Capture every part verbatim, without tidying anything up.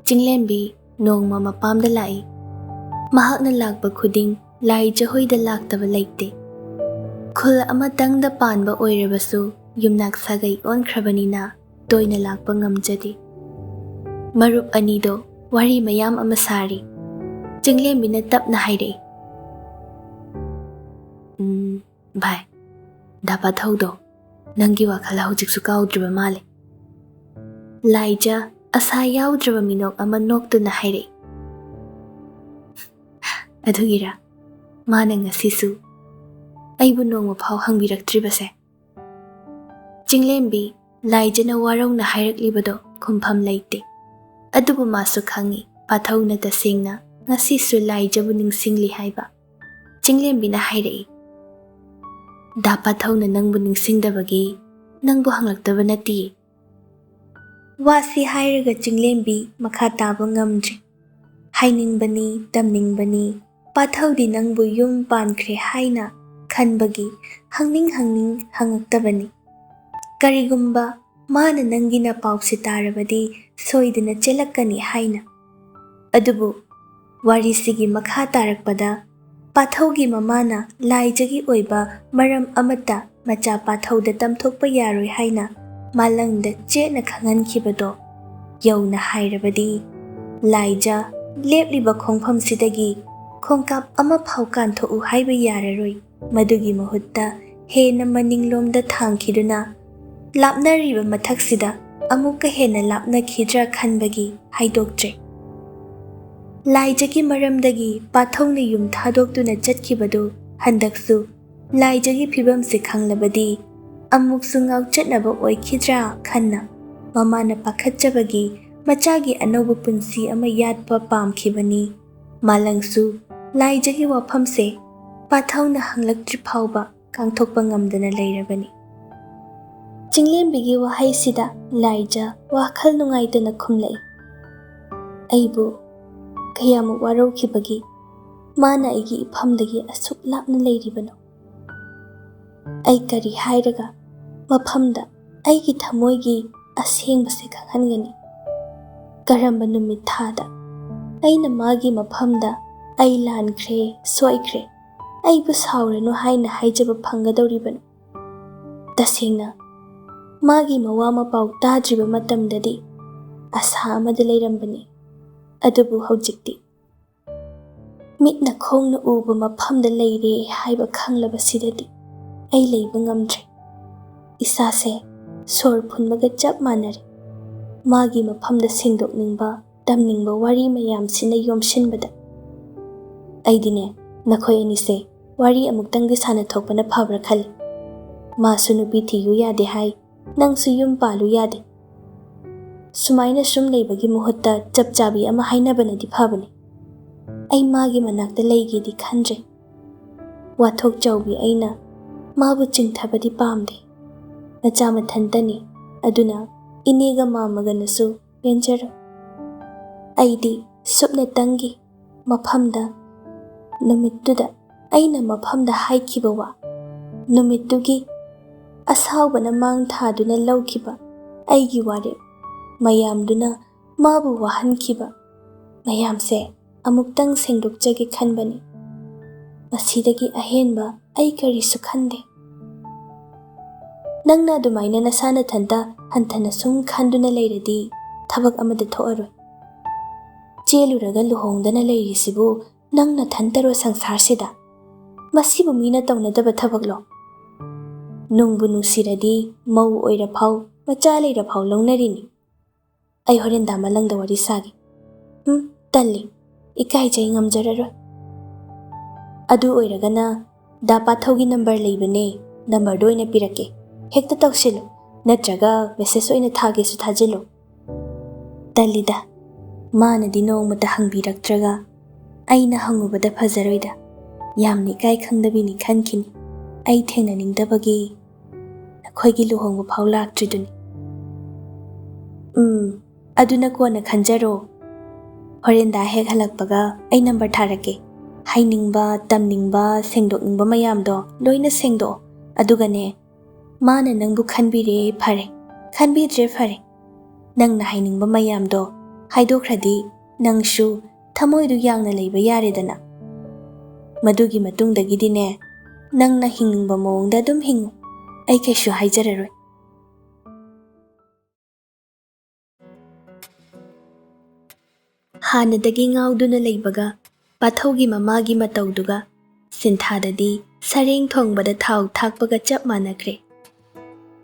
ꯆꯤꯡꯂꯦꯝꯕꯤ ꯅꯣꯡꯃ ꯃꯄꯥꯝꯗ ꯂꯥꯛꯏ꯫ ꯃꯍꯥꯛꯅ ꯂꯥꯛꯄ ꯈꯨꯗꯤꯡ ꯂꯥꯏꯖ ꯍꯣꯏꯗ ꯂꯥꯛꯇꯕ ꯂꯩꯇꯦ꯫ ꯈꯨꯜ ꯑꯃꯇꯪꯗ ꯄꯥꯟꯕ ꯑꯣꯏꯔꯕꯁꯨ ꯌꯨꯝꯅꯥꯛ ꯁꯥꯒꯩ ꯑꯣꯟꯈ꯭ꯔꯕꯅꯤꯅ ꯇꯣꯏꯅ ꯂꯥꯛꯄ ꯉꯝꯖꯗꯦ꯫ ꯃꯔꯨꯞ ꯑꯅꯤꯗꯣ ꯋꯥꯔꯤ ꯃꯌꯥꯝ ꯑꯃ ꯁꯥꯔꯤ꯫ ꯆꯤꯡꯂꯦꯝꯕꯤꯅ ꯇꯞꯅ ꯍꯥꯏꯔꯛꯏ, "ꯎꯝ, ꯚꯥꯏ, ꯗꯥ ꯄꯥꯊꯧꯗꯣ ꯅꯪꯒꯤ ꯋꯥꯈꯜ ꯍꯧꯖꯤꯛꯁꯨ ꯀꯥꯎꯗ꯭ꯔꯤꯕ ꯃꯥꯜꯂꯦ꯫" ꯂꯥꯏꯖ ꯑꯁꯥ ꯌꯥꯎꯗ꯭ꯔꯕ ꯃꯤꯅꯣꯛ ꯑꯃ ꯅꯣꯛꯇꯨꯅ ꯍꯥꯏꯔꯛꯏ, "ꯑꯗꯨꯒꯤꯔ ꯃꯥꯅ ꯉꯁꯤꯁꯨ ꯑꯩꯕꯨ ꯅꯣꯡꯃ ꯐꯥꯎ ꯍꯪꯕꯤꯔꯛꯇ꯭ꯔꯤꯕꯁꯦ?" ꯆꯤꯡꯂꯦꯝꯕꯤ ꯂꯥꯏꯖꯅ ꯋꯥꯔꯧꯅ ꯍꯥꯏꯔꯛꯂꯤꯕꯗꯣ ꯈꯨꯝꯐꯝ ꯂꯩꯇꯦ꯫ ꯑꯗꯨꯕꯨ ꯃꯥꯁꯨ ꯈꯪꯏ, ꯄꯥꯊꯧꯅ ꯇꯁꯦꯡꯅ ꯉꯁꯤꯁꯨ ꯂꯥꯏꯖꯕꯨ ꯅꯤꯡꯁꯤꯡꯂꯤ ꯍꯥꯏꯕ꯫ ꯆꯤꯡꯂꯦꯝꯕꯤꯅ ꯍꯥꯏꯔꯛꯏ, "ꯗꯥ ꯄꯥꯊꯧꯅ ꯅꯪꯕꯨ ꯅꯤꯡꯁꯤꯡꯗꯕꯒꯤ ꯅꯪꯕꯨ ꯍꯪꯂꯛꯇꯕ ꯅꯠꯇꯤꯌꯦ꯫" ꯋꯥꯁꯤ ꯍꯥꯏꯔꯒ ꯆꯤꯡꯂꯦꯝꯕꯤ ꯃꯈꯥ ꯇꯥꯕ ꯉꯝꯗ꯭ꯔꯤ꯫ ꯍꯥꯏꯅꯤꯡꯕꯅꯤ, ꯇꯝꯅꯤꯡꯕꯅꯤ, ꯄꯥꯊꯧꯗꯤ ꯅꯪꯕꯨ ꯌꯨꯝ ꯄꯥꯟꯈ꯭ꯔꯦ ꯍꯥꯏꯅ ꯈꯟꯕꯒꯤ ꯍꯪꯅꯤꯡ ꯍꯪꯅꯤꯡ ꯍꯪꯉꯛꯇꯕꯅꯤ꯫ ꯀꯔꯤꯒꯨꯝꯕ ꯃꯥꯅ ꯅꯪꯒꯤ ꯅꯄꯥꯎꯁꯤ ꯇꯥꯔꯕꯗꯤ ꯁꯣꯏꯗꯅ ꯆꯦꯜꯂꯛꯀꯅꯤ ꯍꯥꯏꯅ꯫ ꯑꯗꯨꯕꯨ ꯋꯥꯔꯤꯁꯤꯒꯤ ꯃꯈꯥ ꯇꯥꯔꯛꯄꯗ ꯄꯥꯊꯧꯒꯤ ꯃꯃꯥꯅ ꯂꯥꯏꯖꯒꯤ ꯑꯣꯏꯕ ꯃꯔꯝ ꯑꯃꯠꯇ ꯃꯆꯥ ꯄꯥꯊꯧꯗ ꯇꯝꯊꯣꯛꯄ ꯌꯥꯔꯣꯏ ꯍꯥꯏꯅ ꯃꯥꯂꯪꯗ ꯆꯦꯠꯅ ꯈꯪꯍꯟꯈꯤꯕꯗꯣ ꯌꯧꯅ ꯍꯥꯏꯔꯕꯗꯤ ꯂꯥꯏꯖ ꯂꯦꯞꯂꯤꯕ ꯈꯣꯡꯐꯝꯁꯤꯗꯒꯤ ꯈꯣꯡꯀꯥꯞ ꯑꯃ ꯐꯥꯎ ꯀꯥꯟꯊꯣꯛꯎ ꯍꯥꯏꯕ ꯌꯥꯔꯔꯣꯏ꯫ ꯃꯗꯨꯒꯤ ꯃꯍꯨꯠꯇ ꯍꯦꯟꯅ ꯃꯅꯤꯡꯂꯣꯝꯗ ꯊꯥꯡꯈꯤꯗꯨꯅ ꯂꯥꯞꯅꯔꯤꯕ ꯃꯊꯛꯁꯤꯗ ꯑꯃꯨꯛꯀ ꯍꯦꯟꯅ ꯂꯥꯞꯅꯈꯤꯗ꯭ꯔꯥ ꯈꯟꯕꯒꯤ ꯍꯥꯏꯗꯣꯛꯇ꯭ꯔꯦ꯫ ꯂꯥꯏꯖꯒꯤ ꯃꯔꯝꯗꯒꯤ ꯄꯥꯊꯧꯅ ꯌꯨꯝ ꯊꯥꯗꯣꯛꯇꯨꯅ ꯆꯠꯈꯤꯕꯗꯨ ꯍꯟꯗꯛꯁꯨ ꯂꯥꯏꯖꯒꯤ ꯐꯤꯕꯝꯁꯤ ꯈꯪꯂꯕꯗꯤ ꯑꯃꯨꯛꯁꯨ ꯉꯥꯎꯆꯠꯅꯕ ꯑꯣꯏꯈꯤꯗ꯭ꯔꯥ ꯈꯟꯅ ꯃꯃꯥꯅ ꯄꯥꯈꯠꯆꯕꯒꯤ ꯃꯆꯥꯒꯤ ꯑꯅꯧꯕ ꯄꯨꯟꯁꯤ ꯑꯃ ꯌꯥꯠꯄ ꯄꯥꯝꯈꯤꯕꯅꯤ꯫ ꯃꯥꯂꯪꯁꯨ ꯂꯥꯏꯖꯒꯤ ꯋꯥꯐꯝꯁꯦ ꯄꯥꯊꯧꯅ ꯍꯪꯂꯛꯇ꯭ꯔꯤ ꯐꯥꯎꯕ ꯀꯥꯡꯊꯣꯛꯄ ꯉꯝꯗꯅ ꯂꯩꯔꯕꯅꯤ꯫ ꯆꯤꯡꯂꯦꯝꯕꯤꯒꯤ ꯋꯥꯍꯩꯁꯤꯗ ꯂꯥꯏꯖ ꯋꯥꯈꯜ ꯅꯨꯡꯉꯥꯏꯇꯅ ꯈꯨꯝꯂꯛꯏ, "ꯑꯩꯕꯨ ꯀꯌꯥꯃꯨꯛ ꯋꯥꯔꯧꯈꯤꯕꯒꯤ ꯃꯥꯅ ꯑꯩꯒꯤ ꯏꯐꯝꯗꯒꯤ ꯑꯁꯨꯛ ꯂꯥꯞꯅ ꯂꯩꯔꯤꯕꯅꯣ? ꯑꯩ ꯀꯔꯤ ꯍꯥꯏꯔꯒ ꯃꯐꯝꯗ ꯑꯩꯒꯤ ꯊꯃꯣꯏꯒꯤ ꯑꯁꯦꯡꯕꯁꯦ ꯈꯪꯍꯟꯒꯅꯤ? ꯀꯔꯝꯕ ꯅꯨꯃꯤꯠ ꯊꯥꯗ ꯑꯩꯅ ꯃꯥꯒꯤ ꯃꯐꯝꯗ "ꯑꯩ ꯂꯥꯟꯈ꯭ꯔꯦ, ꯁꯣꯏꯈ꯭ꯔꯦ, ꯑꯩꯕꯨ ꯁꯥꯎꯔꯅꯨ" ꯍꯥꯏꯅ ꯍꯥꯏꯖꯕ ꯐꯪꯒꯗꯧꯔꯤꯕꯅꯣ? ꯇꯁꯦꯡꯅ, ꯃꯥꯒꯤ ꯃꯋꯥ ꯃꯄꯥꯎ ꯇꯥꯗ꯭ꯔꯤꯕ ꯃꯇꯝꯗꯗꯤ ꯑꯁꯥ ꯑꯃꯗ ꯂꯩꯔꯝꯕꯅꯤ꯫ ꯑꯗꯨꯕꯨ ꯍꯧꯖꯤꯛꯇꯤ ꯃꯤꯠꯅ ꯈꯣꯡꯅ ꯎꯕ ꯃꯐꯝꯗ ꯂꯩꯔꯦ ꯍꯥꯏꯕ ꯈꯪꯂꯕꯁꯤꯗꯗꯤ ꯑꯩ ꯂꯩꯕ ꯉꯝꯗ꯭ꯔꯦ꯫ ꯏꯁꯥꯁꯦ ꯁꯣꯔ ꯐꯨꯟꯕꯒ ꯆꯞ ꯃꯥꯟꯅꯔꯦ꯫ ꯃꯥꯒꯤ ꯃꯐꯝꯗ ꯁꯦꯡꯗꯣꯛꯅꯤꯡꯕ, ꯇꯝꯅꯤꯡꯕ ꯋꯥꯔꯤ ꯃꯌꯥꯝꯁꯤꯅ ꯌꯣꯝꯁꯤꯟꯕꯗ꯫ ꯑꯩꯗꯤꯅꯦ, ꯅꯈꯣꯏ ꯑꯅꯤꯁꯦ ꯋꯥꯔꯤ ꯑꯃꯨꯛꯇꯪꯗꯤ ꯁꯥꯟꯅꯊꯣꯛꯄꯅ ꯐꯕ꯭ꯔꯥ ꯈꯜꯂꯤ꯫ ꯃꯥꯁꯨ ꯅꯨꯄꯤ ꯊꯤꯌꯨ ꯌꯥꯗꯦ ꯍꯥꯏ, ꯅꯪꯁꯨ ꯌꯨꯝ ꯄꯥꯜꯂꯨ ꯌꯥꯗꯦ꯫ ꯁꯨꯃꯥꯏꯅ ꯁꯨꯝ ꯂꯩꯕꯒꯤ ꯃꯍꯨꯠꯇ ꯆꯞ ꯆꯥꯕꯤ ꯑꯃ ꯍꯥꯏꯅꯕꯅꯗꯤ ꯐꯕꯅꯤ꯫ ꯑꯩ ꯃꯥꯒꯤ ꯃꯅꯥꯛꯇ ꯂꯩꯒꯦꯗꯤ ꯈꯟꯗ꯭ꯔꯦ꯫ ꯋꯥꯊꯣꯛ ꯆꯥꯎꯕꯤ ꯑꯩꯅ ꯃꯥꯕꯨ ꯆꯤꯡꯊꯕꯗꯤ ꯄꯥꯝꯗꯦ꯫ ꯃꯆꯥ ꯃꯊꯟꯇꯅꯤ, ꯑꯗꯨꯅ ꯏꯅꯦꯒ ꯃꯥꯃꯒꯅꯁꯨ ꯄꯦꯟꯖꯔꯣꯏ꯫ ꯑꯩꯗꯤ ꯁꯨꯞꯅꯇꯪꯒꯤ ꯃꯐꯝꯗ, ꯅꯨꯃꯤꯠꯇꯨꯗ ꯑꯩꯅ ꯃꯐꯝꯗ ꯍꯥꯏꯈꯤꯕ ꯋꯥ, ꯅꯨꯃꯤꯠꯇꯨꯒꯤ ꯑꯁꯥꯎꯕꯅ ꯃꯥꯡ ꯊꯥꯗꯨꯅ ꯂꯧꯈꯤꯕ ꯑꯩꯒꯤ ꯋꯥꯔꯦꯞ ꯃꯌꯥꯝꯗꯨꯅ ꯃꯥꯕꯨ ꯋꯥꯍꯟꯈꯤꯕ ꯃꯌꯥꯝꯁꯦ ꯑꯃꯨꯛꯇꯪ ꯁꯦꯡꯗꯣꯛꯆꯒꯦ ꯈꯟꯕꯅꯤ꯫ ꯃꯁꯤꯗꯒꯤ ꯑꯍꯦꯟꯕ ꯑꯩ ꯀꯔꯤꯁꯨ ꯈꯟꯗꯦ꯫ ꯅꯪꯅ ꯑꯗꯨꯃꯥꯏꯅ ꯅꯁꯥ ꯅꯊꯟꯇ ꯍꯟꯊꯅ ꯁꯨꯝ ꯈꯟꯗꯨꯅ ꯂꯩꯔꯗꯤ ꯊꯕꯛ ꯑꯃꯗ ꯊꯣꯛꯑꯔꯣꯏ꯫ ꯆꯦꯜꯂꯨꯔꯒ ꯂꯨꯍꯣꯡꯗꯅ ꯂꯩꯔꯤꯁꯤꯕꯨ ꯅꯪ ꯅꯊꯟꯇꯔꯣ ꯁꯪꯁꯥꯔꯁꯤꯗ? ꯃꯁꯤꯕꯨ ꯃꯤꯅ ꯇꯧꯅꯗꯕ ꯊꯕꯛꯂꯣ? ꯅꯨꯡꯕꯨ ꯅꯨꯡꯁꯤꯔꯗꯤ ꯃꯧ ꯑꯣꯏꯔꯐꯥꯎ, ꯃꯆꯥ ꯂꯩꯔꯐꯥꯎ ꯂꯧꯅꯔꯤꯅꯤ꯫ ꯑꯩ ꯍꯣꯔꯦꯟ ꯗꯥ ꯃꯂꯪꯗ ꯋꯥꯔꯤ ꯁꯥꯒꯦ꯫ ꯎꯝ, ꯇꯜꯂꯤ꯫ ꯏꯀꯥꯏꯖꯩ, ꯉꯝꯖꯔꯔꯣꯏ꯫ ꯑꯗꯨ ꯑꯣꯏꯔꯒꯅ ꯗꯥ ꯄꯥꯊꯧꯒꯤ ꯅꯝꯕꯔ ꯂꯩꯕꯅꯦ, ꯅꯝꯕꯔꯗꯣ ꯑꯣꯏꯅ ꯄꯤꯔꯛꯀꯦ꯫ ꯍꯦꯛꯇ ꯇꯧꯁꯤꯜꯂꯨ, ꯅꯠꯇ꯭ꯔꯒ ꯃꯦꯁꯦꯖ ꯑꯣꯏꯅ ꯊꯥꯒꯦꯁꯨ ꯊꯥꯖꯤꯜꯂꯨ꯫ ꯇꯜꯂꯤꯗ, ꯃꯥꯅꯗꯤ ꯅꯣꯡꯃꯇ ꯍꯪꯕꯤꯔꯛꯇ꯭ꯔꯒ ꯑꯩꯅ ꯍꯪꯉꯨꯕꯗ ꯐꯖꯔꯣꯏꯗ꯫ ꯌꯥꯝꯅ ꯏꯀꯥꯏ ꯈꯪꯗꯕꯤꯅꯤ ꯈꯟꯈꯤꯅꯤ꯫ ꯑꯩ ꯊꯦꯡꯅꯅꯤꯡꯗꯕꯒꯤ ꯅꯈꯣꯏꯒꯤ ꯂꯨꯍꯣꯡꯕ ꯐꯥꯎ ꯂꯥꯛꯇ꯭ꯔꯤꯗꯨꯅꯤ꯫ ꯎꯝ, ꯑꯗꯨꯅ ꯀꯣꯟꯅ ꯈꯟꯖꯔꯣ꯫ ꯍꯣꯔꯦꯟꯗ ꯍꯦꯛ ꯍꯜꯂꯛꯄꯒ ꯑꯩ ꯅꯝꯕꯔ ꯊꯥꯔꯛꯀꯦ꯫ ꯍꯥꯏꯅꯤꯡꯕ, ꯇꯝꯅꯤꯡꯕ, ꯁꯦꯡꯗꯣꯛꯅꯤꯡꯕ ꯃꯌꯥꯝꯗꯣ ꯂꯣꯏꯅ ꯁꯦꯡꯗꯣꯛꯑꯣ꯫ ꯑꯗꯨꯒꯅꯦ, ꯃꯥꯅ ꯅꯪꯕꯨ ꯈꯟꯕꯤꯔꯦ ꯐꯔꯦ, ꯈꯟꯕꯤꯗ꯭ꯔꯦ ꯐꯔꯦ꯫ ꯅꯪꯅ ꯍꯥꯏꯅꯤꯡꯕ ꯃꯌꯥꯝꯗꯣ ꯍꯥꯏꯗꯣꯛꯈ꯭ꯔꯗꯤ ꯅꯪꯁꯨ ꯊꯃꯣꯏꯗꯨ ꯌꯥꯡꯅ ꯂꯩꯕ ꯌꯥꯔꯦꯗꯅ꯫ ꯃꯗꯨꯒꯤ ꯃꯇꯨꯡꯗꯒꯤꯗꯤꯅꯦ, ꯅꯪꯅ ꯍꯤꯡꯅꯤꯡꯕ ꯃꯑꯣꯡꯗ ꯑꯗꯨꯝ ꯍꯤꯡꯉꯨ꯫ ꯑꯩ ꯀꯩꯁꯨ ꯍꯥꯏꯖꯔꯔꯣꯏ꯫ ꯍꯥꯟꯅꯗꯒꯤ ꯉꯥꯎꯗꯨꯅ ꯂꯩꯕꯒ ꯄꯥꯊꯧꯒꯤ ꯃꯃꯥꯒꯤ ꯃꯇꯧꯗꯨꯒ ꯁꯤꯟꯊꯥꯗꯗꯤ ꯁꯔꯦꯡ ꯊꯣꯡꯕꯗ ꯊꯥꯎ ꯊꯥꯛꯄꯒ ꯆꯞ ꯃꯥꯟꯅꯈ꯭ꯔꯦ꯫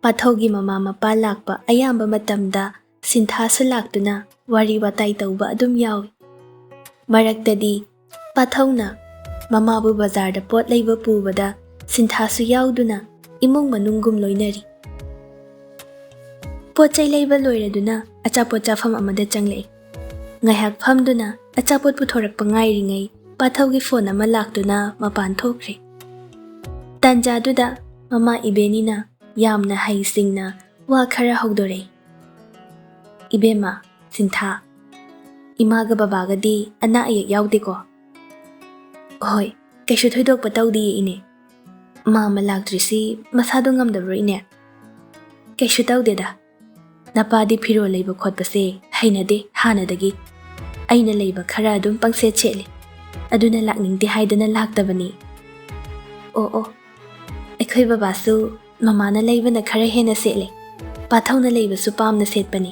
ꯄꯥꯊꯧꯒꯤ ꯃꯃꯥ ꯃꯄꯥ ꯂꯥꯛꯄ ꯑꯌꯥꯝꯕ ꯃꯇꯝꯗ ꯁꯤꯟꯊꯥꯁꯨ ꯂꯥꯛꯇꯨꯅ ꯋꯥꯔꯤ ꯋꯥꯇꯥꯏ ꯇꯧꯕ ꯑꯗꯨꯝ ꯌꯥꯎꯏ꯫ ꯃꯔꯛꯇꯗꯤ ꯄꯥꯊꯧꯅ ꯃꯃꯥꯕꯨ ꯕꯖꯥꯔꯗ ꯄꯣꯠ ꯂꯩꯕ ꯄꯨꯕꯗ ꯁꯤꯟꯊꯥꯁꯨ ꯌꯥꯎꯗꯨꯅ ꯏꯃꯨꯡ ꯃꯅꯨꯡꯒꯨꯝ ꯂꯣꯏꯅꯔꯤ꯫ ꯄꯣꯠ ꯆꯩ ꯂꯩꯕ ꯂꯣꯏꯔꯗꯨꯅ ꯑꯆꯥꯄꯣꯠ ꯆꯥꯐꯝ ꯑꯃꯗ ꯆꯪꯂꯛꯏ꯫ ꯉꯥꯏꯍꯥꯛ ꯐꯝꯗꯨꯅ ꯑꯆꯥꯄꯣꯠ ꯄꯨꯊꯣꯔꯛꯄ ꯉꯥꯏꯔꯤꯉꯩ ꯄꯥꯊꯧꯒꯤ ꯐꯣꯟ ꯑꯃ ꯂꯥꯛꯇꯨꯅ ꯃꯄꯥꯟ ꯊꯣꯛꯈ꯭ꯔꯦ꯫ ꯇꯥꯟꯖꯥꯗꯨꯗ ꯃꯃꯥ ꯏꯕꯦꯟꯅꯤꯅ ꯌꯥꯝꯅ ꯍꯩꯁꯤꯡꯅ ꯋꯥ ꯈꯔ ꯍꯧꯗꯣꯔꯛꯏ꯫ "ꯏꯕꯦꯝꯃ, ꯁꯤꯟꯊꯥ, ꯏꯃꯥꯒ ꯕꯕꯥꯒꯗꯤ ꯑꯅꯥ ꯑꯌꯦꯛ ꯌꯥꯎꯗꯦꯀꯣ?" "ꯍꯣꯏ, ꯀꯩꯁꯨ ꯊꯣꯏꯗꯣꯛꯄ ꯇꯧꯗꯤꯌꯦ, ꯏꯅꯦ꯫ ꯃꯥ ꯑꯃ ꯂꯥꯛꯇ꯭ꯔꯤꯁꯤ ꯃꯁꯥꯗꯣ ꯉꯝꯗꯕ꯭ꯔꯣ, ꯏꯅꯦ?" "ꯀꯩꯁꯨ ꯇꯧꯗꯦꯗ꯫ ꯅꯄꯥꯗꯤ ꯐꯤꯔꯣꯜ ꯂꯩꯕ ꯈꯣꯠꯄꯁꯦ ꯍꯩꯅꯗꯦ ꯍꯥꯟꯅꯗꯒꯤ꯫ ꯑꯩꯅ ꯂꯩꯕ ꯈꯔ ꯑꯗꯨꯝ ꯄꯪꯁꯦꯠ ꯁꯦꯠꯂꯤ꯫ ꯑꯗꯨꯅ ꯂꯥꯛꯅꯤꯡꯗꯦ ꯍꯥꯏꯗꯅ ꯂꯥꯛꯇꯕꯅꯤ꯫" "ꯑꯣ ꯑꯣ, ꯑꯩꯈꯣꯏ ꯕꯕꯥꯁꯨ ꯃꯃꯥꯅ ꯂꯩꯕꯅ ꯈꯔ ꯍꯦꯟꯅ ꯁꯦꯠꯂꯦ꯫ ꯄꯥꯊꯧꯅ ꯂꯩꯕꯁꯨ ꯄꯥꯝꯅ ꯁꯦꯠꯄꯅꯤ꯫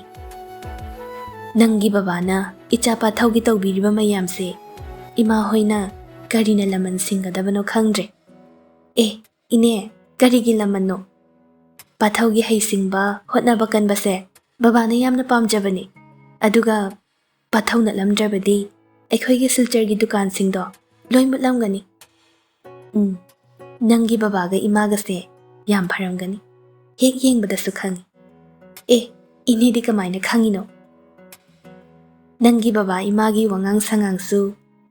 ꯅꯪꯒꯤ ꯕꯕꯥꯅ ꯏꯆꯥ ꯄꯥꯊꯧꯒꯤ ꯇꯧꯕꯤꯔꯤꯕ ꯃꯌꯥꯝꯁꯦ ꯏꯃꯥ ꯍꯣꯏꯅ ꯀꯔꯤꯅ ꯂꯃꯟ ꯁꯤꯡꯒꯗꯕꯅꯣ ꯈꯪꯗ꯭ꯔꯦ꯫" "ꯑꯦ, ꯏꯅꯦ, ꯀꯔꯤꯒꯤ ꯂꯃꯟꯅꯣ? ꯄꯥꯊꯧꯒꯤ ꯍꯩꯁꯤꯡꯕ, ꯍꯣꯠꯅꯕ ꯀꯟꯕꯁꯦ ꯕꯕꯥꯅ ꯌꯥꯝꯅ ꯄꯥꯝꯖꯕꯅꯤ꯫ ꯑꯗꯨꯒ ꯄꯥꯊꯧ ꯅꯠꯂꯝꯗ꯭ꯔꯕꯗꯤ ꯑꯩꯈꯣꯏꯒꯤ ꯁꯤꯜꯆꯔꯒꯤ ꯗꯨꯀꯥꯟꯁꯤꯡꯗꯣ ꯂꯣꯏ ꯃꯨꯠꯂꯝꯒꯅꯤ꯫" "ꯎꯝ, ꯅꯪꯒꯤ ꯕꯕꯥꯒ ꯏꯃꯥꯒꯁꯦ ꯌꯥꯝ ꯐꯔꯝꯒꯅꯤ꯫ ꯍꯦꯛ ꯌꯦꯡꯕꯗꯁꯨ ꯈꯪꯉꯤ꯫" "ꯑꯦ, ꯏꯅꯦꯗꯤ ꯀꯃꯥꯏꯅ ꯈꯪꯉꯤꯅꯣ?" "ꯅꯪꯒꯤ ꯕꯕꯥ ꯏꯃꯥꯒꯤ ꯋꯥꯉꯥꯡ ꯁꯉꯥꯡꯁꯨ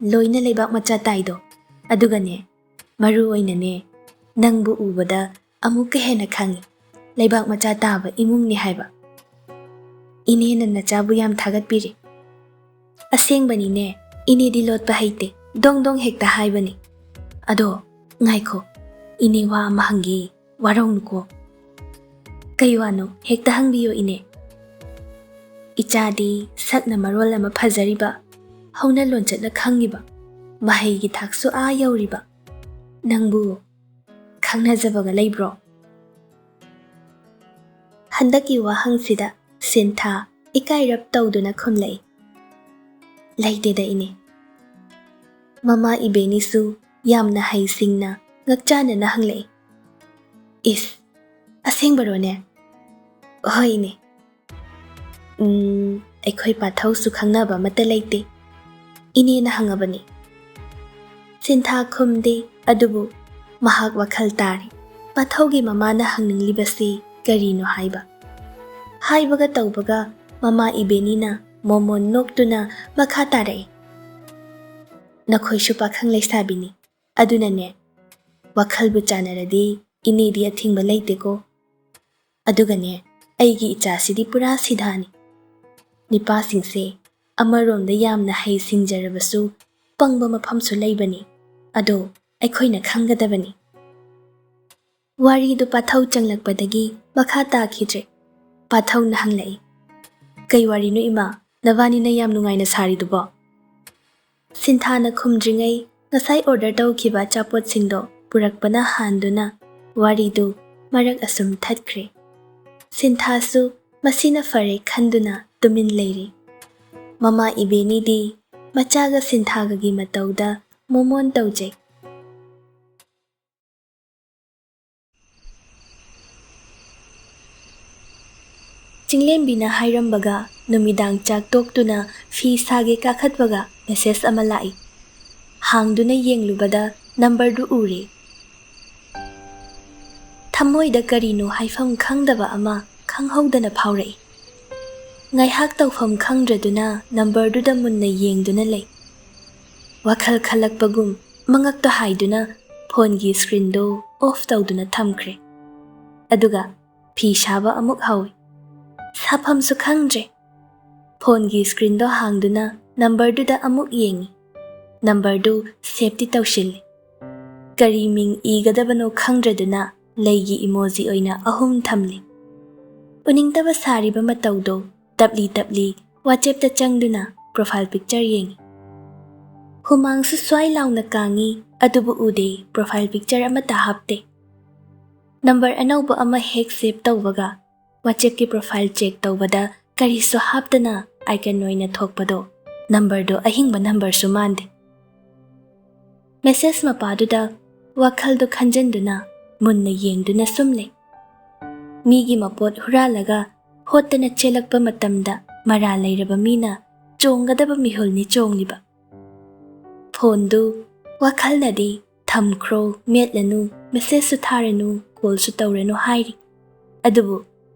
ꯂꯣꯏꯅ ꯂꯩꯕꯥꯛ ꯃꯆꯥ ꯇꯥꯏꯗꯣ꯫ ꯑꯗꯨꯒꯅꯦ, ꯃꯔꯨ ꯑꯣꯏꯅꯅꯦ, ꯅꯪꯕꯨ ꯎꯕꯗ ꯑꯃꯨꯛꯀ ꯍꯦꯟꯅ ꯈꯪꯉꯤ ꯂꯩꯕꯥꯛ ꯃꯆꯥ ꯇꯥꯕ ꯏꯃꯨꯡꯅꯤ ꯍꯥꯏꯕ꯫" "ꯏꯅꯦꯅ ꯅꯆꯥꯕꯨ ꯌꯥꯝ ꯊꯥꯒꯠꯄꯤꯔꯤ꯫" "ꯑꯁꯦꯡꯕꯅꯤꯅꯦ, ꯏꯅꯦꯗꯤ ꯂꯣꯠꯄ ꯍꯩꯇꯦ, ꯗꯣꯡ ꯗꯣꯡ ꯍꯦꯛꯇ ꯍꯥꯏꯕꯅꯤ꯫ ꯑꯗꯣ ꯉꯥꯏꯈꯣ, ꯏꯅꯦ ꯋꯥ ꯑꯃ ꯍꯪꯒꯦ, ꯋꯥꯔꯧꯅꯨꯀꯣ꯫" "ꯀꯩ ꯋꯥꯅꯣ? ꯍꯦꯛꯇ ꯍꯪꯕꯤꯌꯣ, ꯏꯅꯦ꯫" "ꯏꯆꯥꯗꯤ ꯁꯛꯅ ꯃꯔꯣꯜ ꯑꯃ ꯐꯖꯔꯤꯕ, ꯍꯧꯅ ꯂꯣꯟꯆꯠꯅ ꯈꯪꯉꯤꯕ, ꯃꯍꯩꯒꯤ ꯊꯥꯛꯁꯨ ꯑꯥ ꯌꯧꯔꯤꯕ, ꯅꯪꯕꯨ ꯈꯪꯅꯖꯕꯒ ꯂꯩꯕ꯭ꯔꯣ?" ꯍꯟꯗꯛꯀꯤ ꯋꯥꯍꯪꯁꯤꯗ ꯁꯤꯟꯊꯥ ꯏꯀꯥꯏꯔꯞ ꯇꯧꯗꯨꯅ ꯈꯨꯝꯂꯛꯏ, "ꯂꯩꯇꯦꯗ, ꯏꯅꯦ꯫" ꯃꯃꯥ ꯏꯕꯦꯅꯤꯁꯨ ꯌꯥꯝꯅ ꯍꯩꯁꯤꯡꯅ ꯉꯛꯆꯥꯅꯅ ꯍꯪꯂꯛꯏ, "ꯏꯁ, ꯑꯁꯦꯡꯕꯔꯣꯅꯦ?" "ꯍꯣꯏ, ꯏꯅꯦ꯫" "ꯎꯝ, ꯑꯩꯈꯣꯏ ꯄꯥꯊꯧꯁꯨ ꯈꯪꯅꯕ ꯑꯃꯠꯇ ꯂꯩꯇꯦ, ꯏꯅꯦꯅ ꯍꯪꯉꯕꯅꯤ꯫" ꯁꯤꯟꯊꯥ ꯈꯨꯝꯗꯦ, ꯑꯗꯨꯕꯨ ꯃꯍꯥꯛ ꯋꯥꯈꯜ ꯇꯥꯔꯤ꯫ ꯄꯥꯊꯧꯒꯤ ꯃꯃꯥꯅ ꯍꯪꯅꯤꯡꯂꯤꯕꯁꯤ ꯀꯔꯤꯅꯣ ꯍꯥꯏꯕ꯫ ꯍꯥꯏꯕꯒ ꯇꯧꯕꯒ ꯃꯃꯥ ꯏꯕꯦꯅꯤꯅ ꯃꯣꯃꯣꯟ ꯅꯣꯛꯇꯨꯅ ꯃꯈꯥ ꯇꯥꯔꯛꯏ, "ꯅꯈꯣꯏꯁꯨ ꯄꯥꯈꯪ ꯂꯩꯁꯥꯕꯤꯅꯤ, ꯑꯗꯨꯅꯅꯦ, ꯋꯥꯈꯜꯕꯨ ꯆꯥꯟꯅꯔꯗꯤ ꯏꯅꯦꯗꯤ ꯑꯊꯤꯡꯕ ꯂꯩꯇꯦꯀꯣ꯫ ꯑꯗꯨꯒꯅꯦ, ꯑꯩꯒꯤ ꯏꯆꯥꯁꯤꯗꯤ ꯄꯨꯔꯥ ꯁꯤꯙꯥꯅꯤ꯫ ꯅꯤꯄꯥꯁꯤꯡꯁꯦ ꯑꯃꯔꯣꯝꯗ ꯌꯥꯝꯅ ꯍꯩ ꯁꯤꯡꯖꯔꯕꯁꯨ ꯄꯪꯕ ꯃꯐꯝꯁꯨ ꯂꯩꯕꯅꯤ꯫ ꯑꯗꯣ ꯑꯩꯈꯣꯏꯅ ꯈꯪꯒꯗꯕꯅꯤ꯫" ꯋꯥꯔꯤꯗꯨ ꯄꯥꯊꯧ ꯆꯪꯂꯛꯄꯗꯒꯤ ꯃꯈꯥ ꯇꯥꯈꯤꯗ꯭ꯔꯦ꯫ ꯄꯥꯊꯧꯅ ꯍꯪꯂꯛꯏ, "ꯀꯩ ꯋꯥꯔꯤꯅꯣ ꯏꯃꯥ, ꯅꯕꯥꯅꯤꯅ ꯌꯥꯝ ꯅꯨꯡꯉꯥꯏꯅ ꯁꯥꯔꯤꯗꯨꯕꯣ?" ꯁꯤꯟꯊꯥꯅ ꯈꯨꯝꯗ꯭ꯔꯤꯉꯩ ꯉꯁꯥꯏ ꯑꯣꯔꯗꯔ ꯇꯧꯈꯤꯕ ꯑꯆꯥꯄꯣꯠꯁꯤꯡꯗꯣ ꯄꯨꯔꯛꯄꯅ ꯍꯥꯟꯗꯨꯅ ꯋꯥꯔꯤꯗꯨ ꯃꯔꯛ ꯑꯁꯨꯝ ꯊꯠꯈ꯭ꯔꯦ꯫ ꯁꯤꯟꯊꯥꯁꯨ ꯃꯁꯤꯅ ꯐꯔꯦ ꯈꯟꯗꯨꯅ ꯇꯨꯃꯤꯟ ꯂꯩꯔꯤ꯫ ꯃꯃꯥ ꯏꯕꯦꯅꯤꯗꯤ ꯃꯆꯥꯒ ꯁꯤꯟꯊꯥꯒꯒꯤ ꯃꯇꯧꯗ ꯃꯣꯃꯣꯟ ꯇꯧꯖꯩ꯫ ꯆꯤꯡꯂꯦꯝꯕꯤꯅ ꯍꯥꯏꯔꯝꯕꯒ ꯅꯨꯃꯤꯗꯥꯡ ꯆꯥꯛ ꯇꯣꯛꯇꯨꯅ ꯐꯤ ꯁꯥꯒꯦ ꯀꯥꯈꯠꯄꯒ ꯃꯦꯁꯦꯖ ꯑꯃ ꯂꯥꯛꯏ꯫ ꯍꯥꯡꯗꯨꯅ ꯌꯦꯡꯂꯨꯕꯗ ꯅꯝꯕꯔꯗꯨ ꯎꯔꯦ꯫ ꯊꯃꯣꯏꯗ ꯀꯔꯤꯅꯣ ꯍꯥꯏꯐꯝ ꯈꯪꯗꯕ ꯑꯃ ꯈꯪꯍꯧꯗꯅ ꯐꯥꯎꯔꯛꯏ꯫ ꯉꯥꯏꯍꯥꯛ ꯇꯧꯐꯝ ꯈꯪꯗ꯭ꯔꯗꯨꯅ ꯅꯝꯕꯔꯗꯨꯗ ꯃꯨꯟꯅ ꯌꯦꯡꯗꯨꯅ ꯂꯩ꯫ ꯋꯥꯈꯜ ꯈꯜꯂꯛꯄꯒꯨꯝ ꯃꯉꯛꯇ ꯍꯥꯏꯗꯨꯅ ꯐꯣꯟꯒꯤ ꯁ꯭ꯀ꯭ꯔꯤꯟꯗꯨ ꯑꯣꯐ ꯇꯧꯗꯨꯅ ꯊꯝꯈ꯭ꯔꯦ꯫ ꯑꯗꯨꯒ ꯐꯤ ꯁꯥꯕ ꯑꯃꯨꯛ ꯍꯧꯏ꯫ ꯁꯥꯐꯝꯁꯨ ꯈꯪꯗ꯭ꯔꯦ꯫ ꯐꯣꯟꯒꯤ ꯁ꯭ꯀ꯭ꯔꯤꯟꯗꯣ ꯍꯥꯡꯗꯨꯅ ꯅꯝꯕꯔꯗꯨꯗ ꯑꯃꯨꯛ ꯌꯦꯡꯏ꯫ ꯅꯝꯕꯔꯗꯨ ꯁꯦꯞꯇꯤ ꯇꯧꯁꯤꯜꯂꯤ꯫ ꯀꯔꯤ ꯃꯤꯡ ꯏꯒꯗꯕꯅꯣ ꯈꯪꯗ꯭ꯔꯗꯨꯅ ꯂꯩꯒꯤ ꯏꯃꯣꯖꯤ ꯑꯣꯏꯅ ꯑꯍꯨꯝ ꯊꯝꯂꯤ꯫ ꯎꯅꯤꯡꯗꯕ ꯁꯥꯔꯤꯕ ꯃꯇꯧꯗꯣ ꯇꯞꯂꯤ ꯇꯞꯂꯤ WhatsApp-ꯇ ꯆꯪꯗꯨꯅ profile picture ꯌꯦꯡꯉꯤ꯫ ꯍꯨꯃꯥꯡꯁꯨ ꯁ꯭ꯋꯥꯏ ꯂꯥꯎꯅ ꯀꯥꯡꯉꯤ, ꯑꯗꯨꯕꯨ ꯎꯗꯦ, profile picture ꯑꯃꯠꯇ ꯍꯥꯞꯇꯦ꯫ ꯅꯝꯕꯔ ꯑꯅꯧꯕ ꯑꯃ ꯍꯦꯛ save ꯇꯧꯕꯒ WhatsApp-ꯀꯤ profile check ꯇꯧꯕꯗ ꯀꯔꯤꯁꯨ ꯍꯥꯞꯇꯅ icon ꯑꯣꯏꯅ ꯊꯣꯛꯄꯗꯣ, ꯅꯝꯕꯔꯗꯣ ꯑꯍꯤꯡꯕ ꯅꯝꯕꯔꯁꯨ ꯃꯥꯟꯗꯦ꯫ Message ꯃꯄꯥꯗꯨꯗ ꯋꯥꯈꯜꯗꯣ ꯈꯟꯖꯟꯗꯨꯅ ꯃꯨꯟꯅ ꯌꯦꯡꯗꯨꯅ ꯁꯨꯝ ꯂꯩ꯫ ꯃꯤꯒꯤ ꯃꯄꯣꯠ ꯍꯨꯔꯥꯜꯂꯒ ꯍꯣꯠꯇꯅ ꯆꯦꯜꯂꯛꯄ ꯃꯇꯝꯗ ꯃꯔꯥꯜ ꯂꯩꯔꯕ ꯃꯤꯅ ꯆꯣꯡꯒꯗꯕ ꯃꯤꯍꯨꯜꯅꯤ ꯆꯣꯡꯂꯤꯕ꯫ ꯐꯣꯟꯗꯨ ꯋꯥꯈꯜꯅꯗꯤ "ꯊꯝꯈ꯭ꯔꯣ, ꯃꯦꯠꯂꯅꯨ, message-ꯁꯨ ꯊꯥꯔꯅꯨ, call-ꯁꯨ ꯇꯧꯔꯅꯨ" ꯍꯥꯏꯔꯤ꯫ ꯑꯗꯨꯕꯨ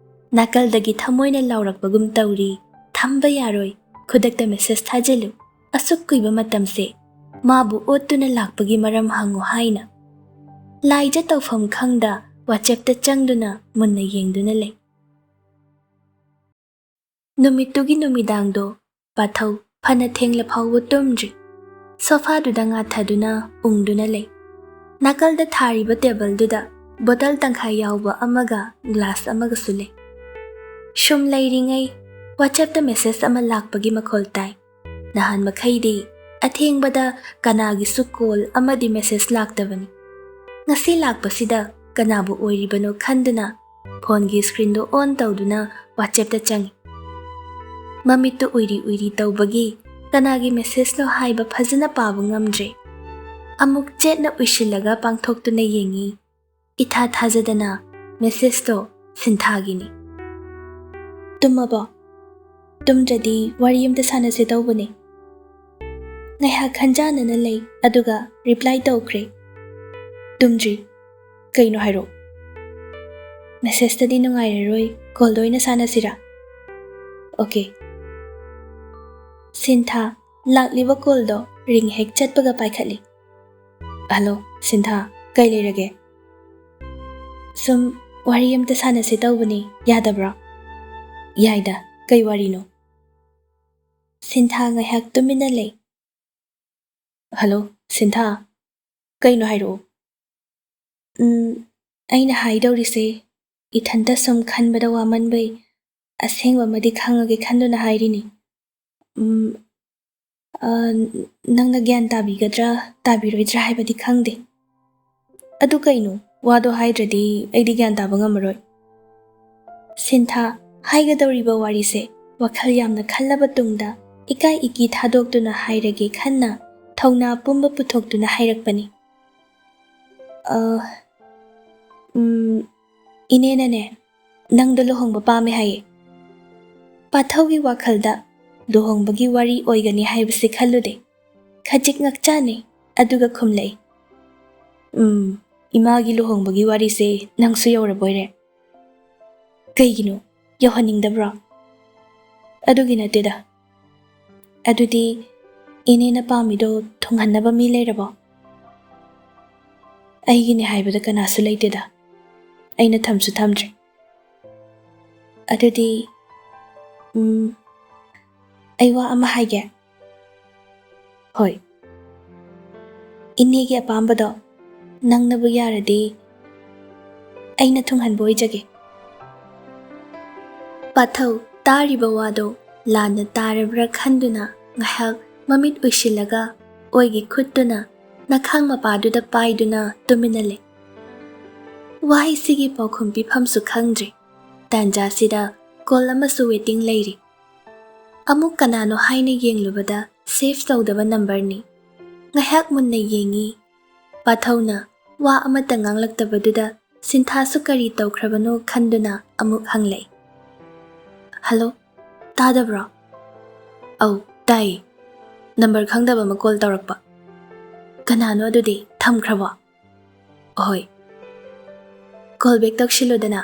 ꯅꯥꯀꯜꯗꯒꯤ ꯊꯃꯣꯏꯅ ꯂꯥꯎꯔꯛꯄꯒꯨꯝ ꯇꯧꯔꯤ, "ꯊꯝꯕ ꯌꯥꯔꯣꯏ, ꯈꯨꯗꯛꯇ message ꯊꯥꯖꯤꯜꯂꯨ, ꯑꯁꯨꯛ ꯀꯨꯏꯕ ꯃꯇꯝꯁꯦ ꯃꯥꯕꯨ ꯑꯣꯠꯇꯨꯅ ꯂꯥꯛꯄꯒꯤ ꯃꯔꯝ ꯍꯪꯉꯨ" ꯍꯥꯏꯅ꯫ ꯂꯥꯏꯖ ꯇꯧꯐꯝ ꯈꯪꯗ WhatsApp-ꯇ ꯆꯪꯗꯨꯅ ꯃꯨꯟꯅ ꯌꯦꯡꯗꯨꯅ ꯂꯩ꯫ ꯅꯨꯃꯤꯠꯇꯨꯒꯤ ꯅꯨꯃꯤꯗꯥꯡꯗꯣ ꯄꯥꯊꯧ ꯐꯅ ꯊꯦꯡꯂ ꯐꯥꯎꯕ ꯇꯨꯝꯗ꯭ꯔꯤ꯫ Sofa-ꯗꯨꯗ ꯉꯥꯊꯗꯨꯅ ꯎꯪꯗꯨꯅ ꯂꯩ꯫ ꯅꯥꯀꯜꯗ ꯊꯥꯔꯤꯕ table-ꯗꯨꯗ bottle ꯇꯪꯈꯥꯏ ꯌꯥꯎꯕ ꯑꯃꯒ glass ꯑꯃꯒꯁꯨ ꯂꯩ꯫ ꯁꯨꯝ ꯂꯩꯔꯤꯉꯩ WhatsApp-ꯇ message ꯑꯃ ꯂꯥꯛꯄꯒꯤ ꯃꯈꯣꯜ ꯇꯥꯏ꯫ ꯅꯍꯥꯟ ꯃꯈꯩꯗꯤ ꯑꯊꯦꯡꯕꯗ ꯀꯅꯥꯒꯤꯁꯨ call ꯑꯃꯗꯤ message ꯂꯥꯛꯇꯕꯅꯤ꯫ ꯉꯁꯤ ꯂꯥꯛꯄꯁꯤꯗ ꯀꯅꯥꯕꯨ ꯑꯣꯏꯔꯤꯕꯅꯣ ꯈꯟꯗꯨꯅ phone-ꯒꯤ screen-ꯗꯨ on ꯇꯧꯗꯨꯅ WhatsApp-ꯇ ꯆꯪꯏ꯫ ꯃꯃꯤꯠꯇꯨ ꯎꯏꯔꯤ ꯎꯏꯔꯤ ꯇꯧꯕꯒꯤ ꯀꯅꯥꯒꯤ message-ꯅꯣ ꯍꯥꯏꯕ ꯐꯖꯅ ꯄꯥꯕ ꯉꯝꯗ꯭ꯔꯦ꯫ ꯑꯃꯨꯛ ꯆꯦꯠꯅ ꯎꯏꯁꯤꯜꯂꯒ ꯄꯥꯡꯊꯣꯛꯇꯨꯅ ꯌꯦꯡꯏ꯫ ꯏꯊꯥ ꯊꯥꯖꯗꯅ message-ꯇꯣ ꯁꯤꯟꯊꯥꯒꯤꯅꯤ꯫ "ꯇꯨꯝꯃꯕꯣ? ꯇꯨꯝꯗ꯭ꯔꯗꯤ ꯋꯥꯔꯤ ꯑꯝꯇ ꯁꯥꯟꯅꯁꯦ ꯇꯧꯕꯅꯦ꯫" ꯉꯥꯏꯍꯥꯛ ꯈꯟꯖꯥꯟꯅꯅ ꯂꯩ, ꯑꯗꯨꯒ reply ꯇꯧꯈ꯭ꯔꯦ꯫ "ꯇꯨꯝꯗ꯭ꯔꯤ꯫ ꯀꯩꯅꯣ ꯍꯥꯏꯔꯣ꯫" "Message-ꯇꯗꯤ ꯅꯨꯡꯉꯥꯏꯔꯔꯣꯏ, call-ꯗ ꯑꯣꯏꯅ ꯁꯥꯟꯅꯁꯤꯔꯥ?" "Okay꯫" ꯁꯤꯟꯊꯥ ꯂꯥꯛꯂꯤꯕ call-ꯗꯣ ring ꯍꯦꯛ ꯆꯠꯄꯒ ꯄꯥꯏꯈꯠꯂꯤ꯫ "Hello, ꯁꯤꯟꯊꯥ, ꯀꯩ ꯂꯩꯔꯒꯦ?" "ꯁꯨꯝ ꯋꯥꯔꯤ ꯑꯝꯇ ꯁꯥꯟꯅꯁꯦ ꯇꯧꯕꯅꯤ, ꯌꯥꯗꯕ꯭ꯔꯣ?" "ꯌꯥꯏꯗ, ꯀꯩ ꯋꯥꯔꯤꯅꯣ?" ꯁꯤꯟꯊꯥ ꯉꯥꯏꯍꯥꯛ ꯇꯨꯃꯤꯟꯅ ꯂꯩ꯫ "Hello, ꯁꯤꯟꯊꯥ, ꯀꯩꯅꯣ ꯍꯥꯏꯔꯛꯑꯣ꯫" "ꯎꯝ, ꯑꯩꯅ ꯍꯥꯏꯗꯧꯔꯤꯁꯦ, ꯏꯊꯟꯇ ꯁꯨꯝ ꯈꯟꯕꯗ ꯋꯥꯃꯟꯕꯩ ꯑꯁꯦꯡꯕ ꯑꯃꯗꯤ ꯈꯪꯉꯒꯦ ꯈꯟꯗꯨꯅ ꯍꯥꯏꯔꯤꯅꯤ꯫ ꯎꯝ, ꯑ, ꯅꯪꯅ ꯒ꯭ꯌꯥꯟ ꯇꯥꯕꯤꯒꯗ꯭ꯔꯥ ꯇꯥꯕꯤꯔꯣꯏꯗ꯭ꯔꯥ ꯍꯥꯏꯕꯗꯤ ꯈꯪꯗꯦ꯫ ꯑꯗꯨ ꯀꯩꯅꯣ, ꯋꯥꯗꯣ ꯍꯥꯏꯗ꯭ꯔꯗꯤ ꯑꯩꯗꯤ ꯒ꯭ꯌꯥꯟ ꯇꯥꯕ ꯉꯝꯃꯔꯣꯏ꯫ ꯁꯤꯟꯊꯥ, ꯍꯥꯏꯒꯗꯧꯔꯤꯕ ꯋꯥꯔꯤꯁꯦ ꯋꯥꯈꯜ ꯌꯥꯝꯅ ꯈꯜꯂꯕ ꯇꯨꯡꯗ ꯏꯀꯥꯏ ꯏꯀꯤ ꯊꯥꯗꯣꯛꯇꯨꯅ ꯍꯥꯏꯔꯒꯦ ꯈꯟꯅ ꯊꯧꯅꯥ ꯄꯨꯝꯕ ꯄꯨꯊꯣꯛꯇꯨꯅ ꯍꯥꯏꯔꯛꯄꯅꯤ꯫ "ꯑ, ꯎꯝ, ꯏꯅꯦꯅꯅꯦ, ꯅꯪꯗꯣ ꯂꯨꯍꯣꯡꯕ ꯄꯥꯝꯃꯦ ꯍꯥꯏꯌꯦ꯫" ꯄꯥꯊꯧꯒꯤ ꯋꯥꯈꯜꯗ ꯂꯨꯍꯣꯡꯕꯒꯤ ꯋꯥꯔꯤ ꯑꯣꯏꯒꯅꯤ ꯍꯥꯏꯕꯁꯤ ꯈꯜꯂꯨꯗꯦ꯫ ꯈꯖꯤꯛ ꯉꯛꯆꯥꯅꯩ, ꯑꯗꯨꯒ ꯈꯨꯝꯂꯛꯏ, "ꯎꯝ, ꯏꯃꯥꯒꯤ ꯂꯨꯍꯣꯡꯕꯒꯤ ꯋꯥꯔꯤꯁꯦ ꯅꯪꯁꯨ ꯌꯧꯔꯕꯣꯏꯔꯦ꯫ ꯀꯩꯒꯤꯅꯣ, ꯌꯧꯍꯟꯅꯤꯡꯗꯕ꯭ꯔꯣ?" "ꯑꯗꯨꯒꯤ ꯅꯠꯇꯦꯗ꯫ ꯑꯗꯨꯗꯤ ꯏꯅꯦꯅ ꯄꯥꯝꯃꯤꯗꯣ ꯊꯨꯡꯍꯟꯅꯕ ꯃꯤ ꯂꯩꯔꯕꯣ?" "ꯑꯩꯒꯤꯅꯦ ꯍꯥꯏꯕꯗ ꯀꯅꯥꯁꯨ ꯂꯩꯇꯦꯗ꯫ ꯑꯩꯅ ꯊꯝꯁꯨ ꯊꯝꯗ꯭ꯔꯤ꯫ ꯑꯗꯨꯗꯤ, ꯎꯝ, ꯑꯩ ꯋꯥ ꯑꯃ ꯍꯥꯏꯒꯦ꯫" "ꯍꯣꯏ꯫" "ꯏꯅꯦꯒꯤ ꯑꯄꯥꯝꯕꯗꯣ ꯅꯪꯅꯕꯨ ꯌꯥꯔꯗꯤ ꯑꯩꯅ ꯊꯨꯡꯍꯟꯕ ꯑꯣꯏꯖꯒꯦ꯫" ꯄꯥꯊꯧ ꯇꯥꯔꯤꯕ ꯋꯥꯗꯣ ꯂꯥꯟꯅ ꯇꯥꯔꯕ꯭ꯔꯥ ꯈꯟꯗꯨꯅ ꯉꯥꯏꯍꯥꯛ ꯃꯃꯤꯠ ꯎꯏꯁꯤꯜꯂꯒ ꯑꯣꯏꯒꯤ ꯈꯨꯠꯇꯨꯅ ꯅꯈꯥꯡ ꯃꯄꯥꯗꯨꯗ ꯄꯥꯏꯗꯨꯅ ꯇꯨꯃꯤꯟꯅ ꯂꯩ꯫ ꯋꯥꯍꯩꯁꯤꯒꯤ ꯄꯥꯎꯈꯨꯝ ꯄꯤꯐꯝꯁꯨ ꯈꯪꯗ꯭ꯔꯦ꯫ ꯇꯥꯟꯖꯥꯁꯤꯗ ꯀꯣꯜ ꯑꯃꯁꯨ ꯋꯦꯇꯤꯡ ꯂꯩꯔꯤ꯫ ꯑꯃꯨꯛ ꯀꯅꯥꯅꯣ ꯍꯥꯏꯅ ꯌꯦꯡꯂꯨꯕꯗ ꯁꯦꯚ ꯇꯧꯗꯕ ꯅꯝꯕꯔꯅꯤ꯫ ꯉꯥꯏꯍꯥꯛ ꯃꯨꯟꯅ ꯌꯦꯡꯉꯤ꯫ ꯄꯥꯊꯧꯅ ꯋꯥ ꯑꯃꯠꯇ ꯉꯥꯡꯂꯛꯇꯕꯗꯨꯗ ꯁꯤꯟꯊꯥꯁꯨ ꯀꯔꯤ ꯇꯧꯈ꯭ꯔꯕꯅꯣ ꯈꯟꯗꯨꯅ ꯑꯃꯨꯛ ꯍꯪꯂꯛꯏ꯫ "ꯍꯜꯂꯣ, ꯇꯥꯗꯕ꯭ꯔꯣ?" "ꯑꯧ, ꯇꯥꯏꯌꯦ꯫ ꯅꯝꯕꯔ ꯈꯪꯗꯕ ꯑꯃ ꯀꯣꯜ ꯇꯧꯔꯛꯄ꯫" "ꯀꯅꯥꯅꯣ ꯑꯗꯨꯗꯤ? ꯊꯝꯈ꯭ꯔꯕꯣ?" "ꯑꯍꯣꯏ꯫" "Call bag ꯇꯧꯁꯤꯜꯂꯨꯗꯅ꯫"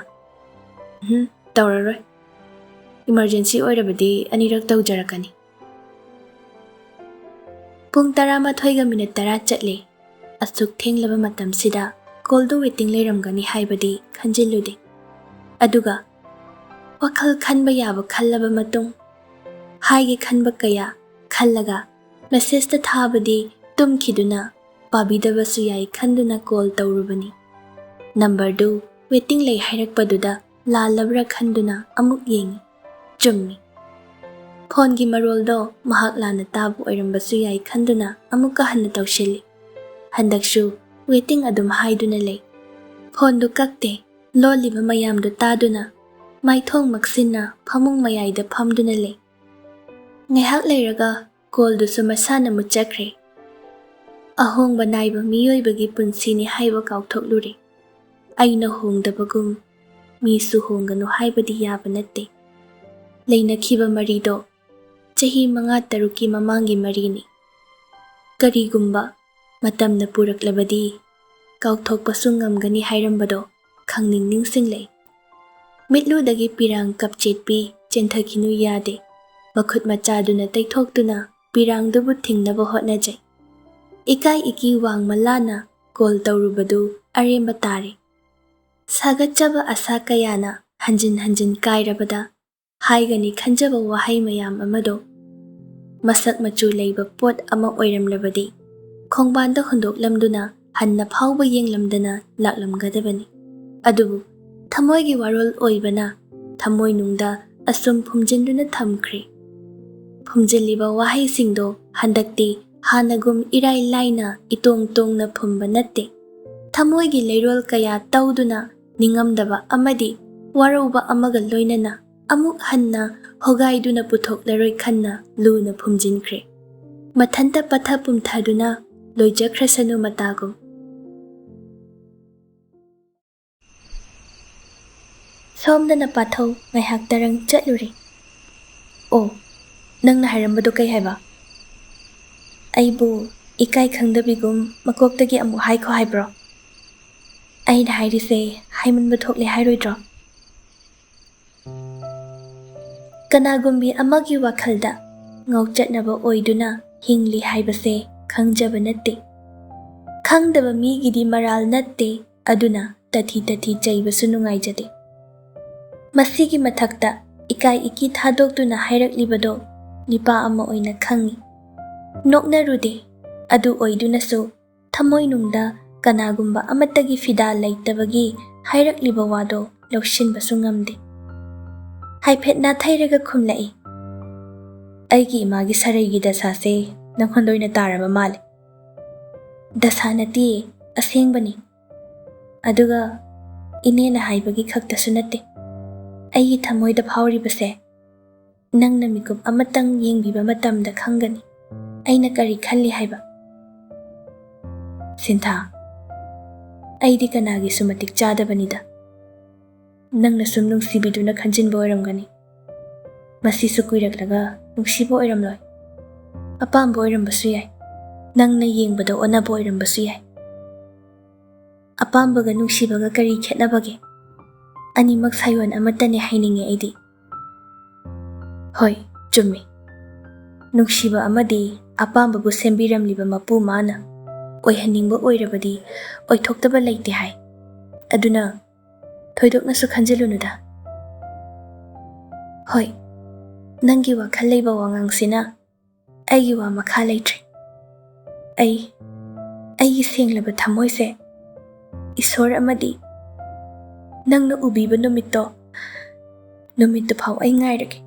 "ꯎꯝ, ꯇꯧꯔꯔꯣꯏ꯫ ꯏꯃꯔꯖꯦꯟꯁꯤ ꯑꯣꯏꯔꯕꯗꯤ ꯑꯅꯤꯔꯛ ꯇꯧꯖꯔꯛꯀꯅꯤ꯫" ꯄꯨꯡ ꯇꯔꯥꯃꯥꯊꯣꯏꯒ ꯃꯤꯅꯤꯠ ꯇꯔꯥ ꯆꯠꯂꯦ꯫ ꯑꯁꯨꯛ ꯊꯦꯡꯂꯕ ꯃꯇꯝꯁꯤꯗ ꯀꯣꯜꯗꯨ ꯋꯦꯇꯤꯡ ꯂꯩꯔꯝꯒꯅꯤ ꯍꯥꯏꯕꯗꯤ ꯈꯟꯖꯤꯜꯂꯨꯗꯦ꯫ ꯑꯗꯨꯒ ꯋꯥꯈꯜ ꯈꯟꯕ ꯌꯥꯕ ꯈꯜꯂꯕ ꯃꯇꯨꯡ, ꯍꯥꯏꯒꯦ ꯈꯟꯕ ꯀꯌꯥ ꯈꯜꯂꯒ ꯃꯦꯁꯦꯖꯇ ꯊꯥꯕꯗꯤ ꯇꯨꯝꯈꯤꯗꯨꯅ ꯄꯥꯕꯤꯗꯕꯁꯨ ꯌꯥꯏ ꯈꯟꯗꯨꯅ ꯀꯣꯜ ꯇꯧꯔꯨꯕꯅꯤ꯫ ꯅꯝꯕꯔꯗꯨ ꯋꯦꯇꯤꯡ ꯂꯩ ꯍꯥꯏꯔꯛꯄꯗꯨꯗ ꯂꯥꯜꯂꯕ꯭ꯔꯥ ꯈꯟꯗꯨꯅ ꯑꯃꯨꯛ ꯌꯦꯡꯏ꯫ ꯆꯨꯝꯃꯤ꯫ ꯐꯣꯟꯒꯤ ꯃꯔꯣꯜꯗꯣ ꯃꯍꯥꯛ ꯂꯥꯟꯅ ꯇꯥꯕ ꯑꯣꯏꯔꯝꯕꯁꯨ ꯌꯥꯏ ꯈꯟꯗꯨꯅ ꯑꯃꯨꯛꯀ ꯍꯟꯅ ꯇꯧꯁꯤꯜꯂꯤ꯫ ꯍꯟꯗꯛꯁꯨ waiting ꯑꯗꯨꯝ ꯍꯥꯏꯗꯨꯅ ꯂꯩ꯫ ꯐꯣꯟꯗꯨ ꯀꯛꯇꯦ꯫ ꯂꯣꯜꯂꯤꯕ ꯃꯌꯥꯝꯗꯨ ꯇꯥꯗꯨꯅ ꯃꯥꯏꯊꯣꯡ ꯃꯛꯁꯤꯟꯅ ꯐꯃꯨꯡ ꯃꯌꯥꯏꯗ ꯐꯝꯗꯨꯅ ꯂꯩ꯫ ꯉꯥꯏꯍꯥꯛ ꯂꯩꯔꯒ ꯀꯣꯜꯗꯨꯁꯨ ꯃꯁꯥꯅ ꯃꯨꯠꯆꯈ꯭ꯔꯦ꯫ ꯑꯍꯣꯡꯕ ꯅꯥꯏꯕ ꯃꯤꯑꯣꯏꯕꯒꯤ ꯄꯨꯟꯁꯤꯅꯤ ꯍꯥꯏꯕ ꯀꯥꯎꯊꯣꯛꯂꯨꯔꯦ꯫ ꯑꯩꯅ ꯍꯣꯡꯗꯕꯒꯨꯝ ꯃꯤꯁꯨ ꯍꯣꯡꯒꯅꯨ ꯍꯥꯏꯕꯗꯤ ꯌꯥꯕ ꯅꯠꯇꯦ꯫ ꯂꯩꯅꯈꯤꯕ ꯃꯔꯤꯗꯣ ꯆꯍꯤ ꯃꯉꯥ ꯇꯔꯨꯛꯀꯤ ꯃꯃꯥꯡꯒꯤ ꯃꯔꯤꯅꯤ꯫ ꯀꯔꯤꯒꯨꯝꯕ ꯃꯇꯝꯅ ꯄꯨꯔꯛꯂꯕꯗꯤ ꯀꯥꯎꯊꯣꯛꯄꯁꯨ ꯉꯝꯒꯅꯤ ꯍꯥꯏꯔꯝꯕꯗꯣ ꯈꯪꯅꯤꯡ ꯅꯤꯡꯁꯤꯡꯂꯛꯏ꯫ ꯃꯤꯠꯂꯨꯗꯒꯤ ꯄꯤꯔꯥꯡ ꯀꯞꯆꯦꯠꯄꯤ ꯆꯦꯟꯊꯈꯤꯅꯨ ꯌꯥꯗꯦ꯫ ꯃꯈꯨꯠ ꯃꯆꯥꯗꯨꯅ ꯇꯩꯊꯣꯛꯇꯨꯅ ꯄꯤꯔꯥꯡꯗꯨꯕꯨ ꯊꯤꯡꯅꯕ ꯍꯣꯠꯅꯖꯩ꯫ ꯏꯀꯥꯏ ꯏꯀꯤ ꯋꯥꯡꯃ ꯂꯥꯟꯅ ꯀꯣꯜ ꯇꯧꯔꯨꯕꯗꯨ ꯑꯔꯦꯝꯕ ꯇꯥꯔꯦ꯫ ꯁꯥꯒꯠꯆꯕ ꯑꯁꯥ ꯀꯌꯥꯅ ꯍꯟꯖꯤꯟ ꯍꯟꯖꯤꯟ ꯀꯥꯏꯔꯕꯗ ꯍꯥꯏꯒꯅꯤ ꯈꯟꯖꯕ ꯋꯥꯍꯩ ꯃꯌꯥꯝ ꯑꯃꯗꯣ ꯃꯁꯛ ꯃꯆꯨ ꯂꯩꯕ ꯄꯣꯠ ꯑꯃ ꯑꯣꯏꯔꯝꯂꯕꯗꯤ ꯈꯣꯡꯕꯥꯟꯗ ꯍꯨꯟꯗꯣꯛꯂꯝꯗꯨꯅ ꯍꯟꯅ ꯐꯥꯎꯕ ꯌꯦꯡꯂꯝꯗꯅ ꯂꯥꯛꯂꯝꯒꯗꯕꯅꯤ꯫ ꯑꯗꯨꯕꯨ ꯊꯃꯣꯏꯒꯤ ꯋꯥꯔꯣꯜ ꯑꯣꯏꯕꯅ ꯊꯃꯣꯏꯅꯨꯡꯗ ꯑꯁꯨꯝ ꯐꯨꯝꯖꯤꯟꯗꯨꯅ ꯊꯝꯈ꯭ꯔꯦ꯫ ꯐꯨꯝꯖꯤꯜꯂꯤꯕ ꯋꯥꯍꯩꯁꯤꯡꯗꯣ ꯍꯟꯗꯛꯇꯤ ꯍꯥꯟꯅꯒꯨꯝ ꯏꯔꯥꯏ ꯂꯥꯏꯅ ꯏꯇꯣꯡ ꯇꯣꯡꯅ ꯐꯨꯝꯕ ꯅꯠꯇꯦ꯫ ꯊꯃꯣꯏꯒꯤ ꯂꯩꯔꯣꯜ ꯀꯌꯥ ꯇꯧꯗꯨꯅ ꯅꯤꯡꯉꯝꯗꯕ ꯑꯃꯗꯤ ꯋꯥꯔꯧꯕ ꯑꯃꯒ ꯂꯣꯏꯅꯅ ꯑꯃꯨꯛ ꯍꯟꯅ ꯍꯣꯒꯥꯏꯗꯨꯅ ꯄꯨꯊꯣꯛꯂꯔꯣꯏ ꯈꯟꯅ ꯂꯨꯅ ꯐꯨꯝꯖꯤꯟꯈ꯭ꯔꯦ꯫ ꯃꯊꯟꯇ ꯄꯠꯊ ꯄꯨꯝꯊꯗꯨꯅ ꯂꯣꯏꯖꯈ꯭ꯔꯁꯅꯨ ꯃꯇꯥꯒꯨꯝ꯫ ꯁꯣꯝꯗꯅ ꯄꯥꯊꯧ ꯉꯥꯏꯍꯥꯛꯇꯔꯪ ꯆꯠꯂꯨꯔꯦ꯫ ꯑꯣ, ꯅꯪꯅ ꯍꯥꯏꯔꯝꯕꯗꯣ ꯀꯩ ꯍꯥꯏꯕ? ꯑꯩꯕꯨ ꯏꯀꯥꯏ ꯈꯪꯗꯕꯤꯒꯨꯝ ꯃꯀꯣꯛꯇꯒꯤ ꯑꯃꯨꯛ ꯍꯥꯏꯈꯣ ꯍꯥꯏꯕ꯭ꯔꯣ? ꯑꯩꯅ ꯍꯥꯏꯔꯤꯁꯦ ꯍꯥꯏꯃꯟꯕ ꯊꯣꯛꯂꯦ ꯍꯥꯏꯔꯣꯏꯗ꯭ꯔꯣ? ꯀꯅꯥꯒꯨꯝꯕꯤ ꯑꯃꯒꯤ ꯋꯥꯈꯜꯗ ꯉꯥꯎꯆꯠꯅꯕ ꯑꯣꯏꯗꯨꯅ ꯍꯤꯡꯂꯤ ꯍꯥꯏꯕꯁꯦ ꯈꯪꯖꯕ ꯅꯠꯇꯦ꯫ ꯈꯪꯗꯕ ꯃꯤꯒꯤꯗꯤ ꯃꯔꯥꯜ ꯅꯠꯇꯦ, ꯑꯗꯨꯅ ꯇꯊꯤ ꯇꯊꯤ ꯆꯩꯕꯁꯨ ꯅꯨꯡꯉꯥꯏꯖꯗꯦ꯫ ꯃꯁꯤꯒꯤ ꯃꯊꯛꯇ ꯏꯀꯥꯏ ꯏꯀꯤ ꯊꯥꯗꯣꯛꯇꯨꯅ ꯍꯥꯏꯔꯛꯂꯤꯕꯗꯣ ꯅꯤꯄꯥ ꯑꯃ ꯑꯣꯏꯅ ꯈꯪꯏ꯫ ꯅꯣꯛꯅꯔꯨꯗꯦ꯫ ꯑꯗꯨ ꯑꯣꯏꯗꯨꯅꯁꯨ ꯊꯃꯣꯏꯅꯨꯡꯗ ꯀꯅꯥꯒꯨꯝꯕ ꯑꯃꯠꯇꯒꯤ ꯐꯤꯗꯥ ꯂꯩꯇꯕꯒꯤ ꯍꯥꯏꯔꯛꯂꯤꯕ ꯋꯥꯗꯣ ꯂꯧꯁꯤꯟꯕꯁꯨ ꯉꯝꯗꯦ꯫ ꯍꯥꯏꯐꯦꯠ ꯅꯥꯊꯩꯔꯒ ꯈꯨꯝꯂꯛꯏ, "ꯑꯩꯒꯤ ꯏꯃꯥꯒꯤ ꯁꯔꯩꯒꯤ ꯗꯁꯥꯁꯦ ꯅꯪꯉꯣꯟꯗ ꯑꯣꯏꯅ ꯇꯥꯔꯕ ꯃꯥꯜꯂꯦ꯫ ꯗꯁꯥ ꯅꯠꯇꯦ, ꯑꯁꯦꯡꯕꯅꯤ꯫ ꯑꯗꯨꯒ ꯏꯅꯦꯅ ꯍꯥꯏꯕꯒꯤ ꯈꯛꯇꯁꯨ ꯅꯠꯇꯦ꯫ ꯑꯩꯒꯤ ꯊꯃꯣꯏꯗ ꯐꯥꯎꯔꯤꯕꯁꯦ ꯅꯪꯅ ꯃꯤꯀꯨꯞ ꯑꯃꯇꯪ ꯌꯦꯡꯕꯤꯕ ꯃꯇꯝꯗ ꯈꯪꯒꯅꯤ ꯑꯩꯅ ꯀꯔꯤ ꯈꯜꯂꯤ ꯍꯥꯏꯕ꯫ ꯁꯤꯟꯊꯥ, ꯑꯩꯗꯤ ꯀꯅꯥꯒꯤꯁꯨ ꯃꯇꯤꯛ ꯆꯥꯗꯕꯅꯤꯗ꯫ ꯅꯪꯅ ꯁꯨꯝ ꯅꯨꯡꯁꯤꯕꯤꯗꯨꯅ ꯈꯟꯖꯤꯟꯕ ꯑꯣꯏꯔꯝꯒꯅꯤ꯫ ꯃꯁꯤꯁꯨ ꯀꯨꯏꯔꯛꯂꯒ ꯅꯨꯡꯁꯤꯕ ꯑꯣꯏꯔꯝꯂꯣꯏ꯫ ꯑꯄꯥꯝꯕ ꯑꯣꯏꯔꯝꯕꯁꯨ ꯌꯥꯏ꯫ ꯅꯪꯅ ꯌꯦꯡꯕꯗ ꯑꯣꯟꯅꯕ ꯑꯣꯏꯔꯝꯕꯁꯨ ꯌꯥꯏ꯫ ꯑꯄꯥꯝꯕꯒ ꯅꯨꯡꯁꯤꯕꯒ ꯀꯔꯤ ꯈꯦꯠꯅꯕꯒꯦ? ꯑꯅꯤꯃꯛ ꯁꯥꯌꯣꯟ ꯑꯃꯠꯇꯅꯦ ꯍꯥꯏꯅꯤꯡꯉꯦ ꯑꯩꯗꯤ꯫" ꯍꯣꯏ, ꯆꯨꯝꯃꯤ꯫ ꯅꯨꯡꯁꯤꯕ ꯑꯃꯗꯤ ꯑꯄꯥꯝꯕꯕꯨ ꯁꯦꯝꯕꯤꯔꯝꯂꯤꯕ ꯃꯄꯨ ꯃꯥꯅ ꯑꯣꯏꯍꯟꯅꯤꯡꯕ ꯑꯣꯏꯔꯕꯗꯤ ꯑꯣꯏꯊꯣꯛꯇꯕ ꯂꯩꯇꯦ ꯍꯥꯏ꯫ ꯑꯗꯨꯅ ꯊꯣꯏꯗꯣꯛꯅꯁꯨ ꯈꯟꯖꯤꯜꯂꯨꯅꯨꯗ꯫ ꯍꯣꯏ, ꯅꯪꯒꯤ ꯋꯥꯈꯜ ꯂꯩꯕ ꯋꯥꯉꯥꯡꯁꯤꯅ ꯑꯩꯒꯤ ꯋꯥ ꯃꯈꯥ ꯂꯩꯇ꯭ꯔꯦ꯫ ꯑꯩ, ꯑꯩꯒꯤ ꯁꯦꯡꯂꯕ ꯊꯃꯣꯏꯁꯦ ꯏꯁꯣꯔ ꯑꯃꯗꯤ ꯅꯪꯅ ꯎꯕꯤꯕ ꯅꯨꯃꯤꯠꯇꯣ, ꯅꯨꯃꯤꯠꯇꯨ ꯐꯥꯎ ꯑꯩ ꯉꯥꯏꯔꯒꯦ꯫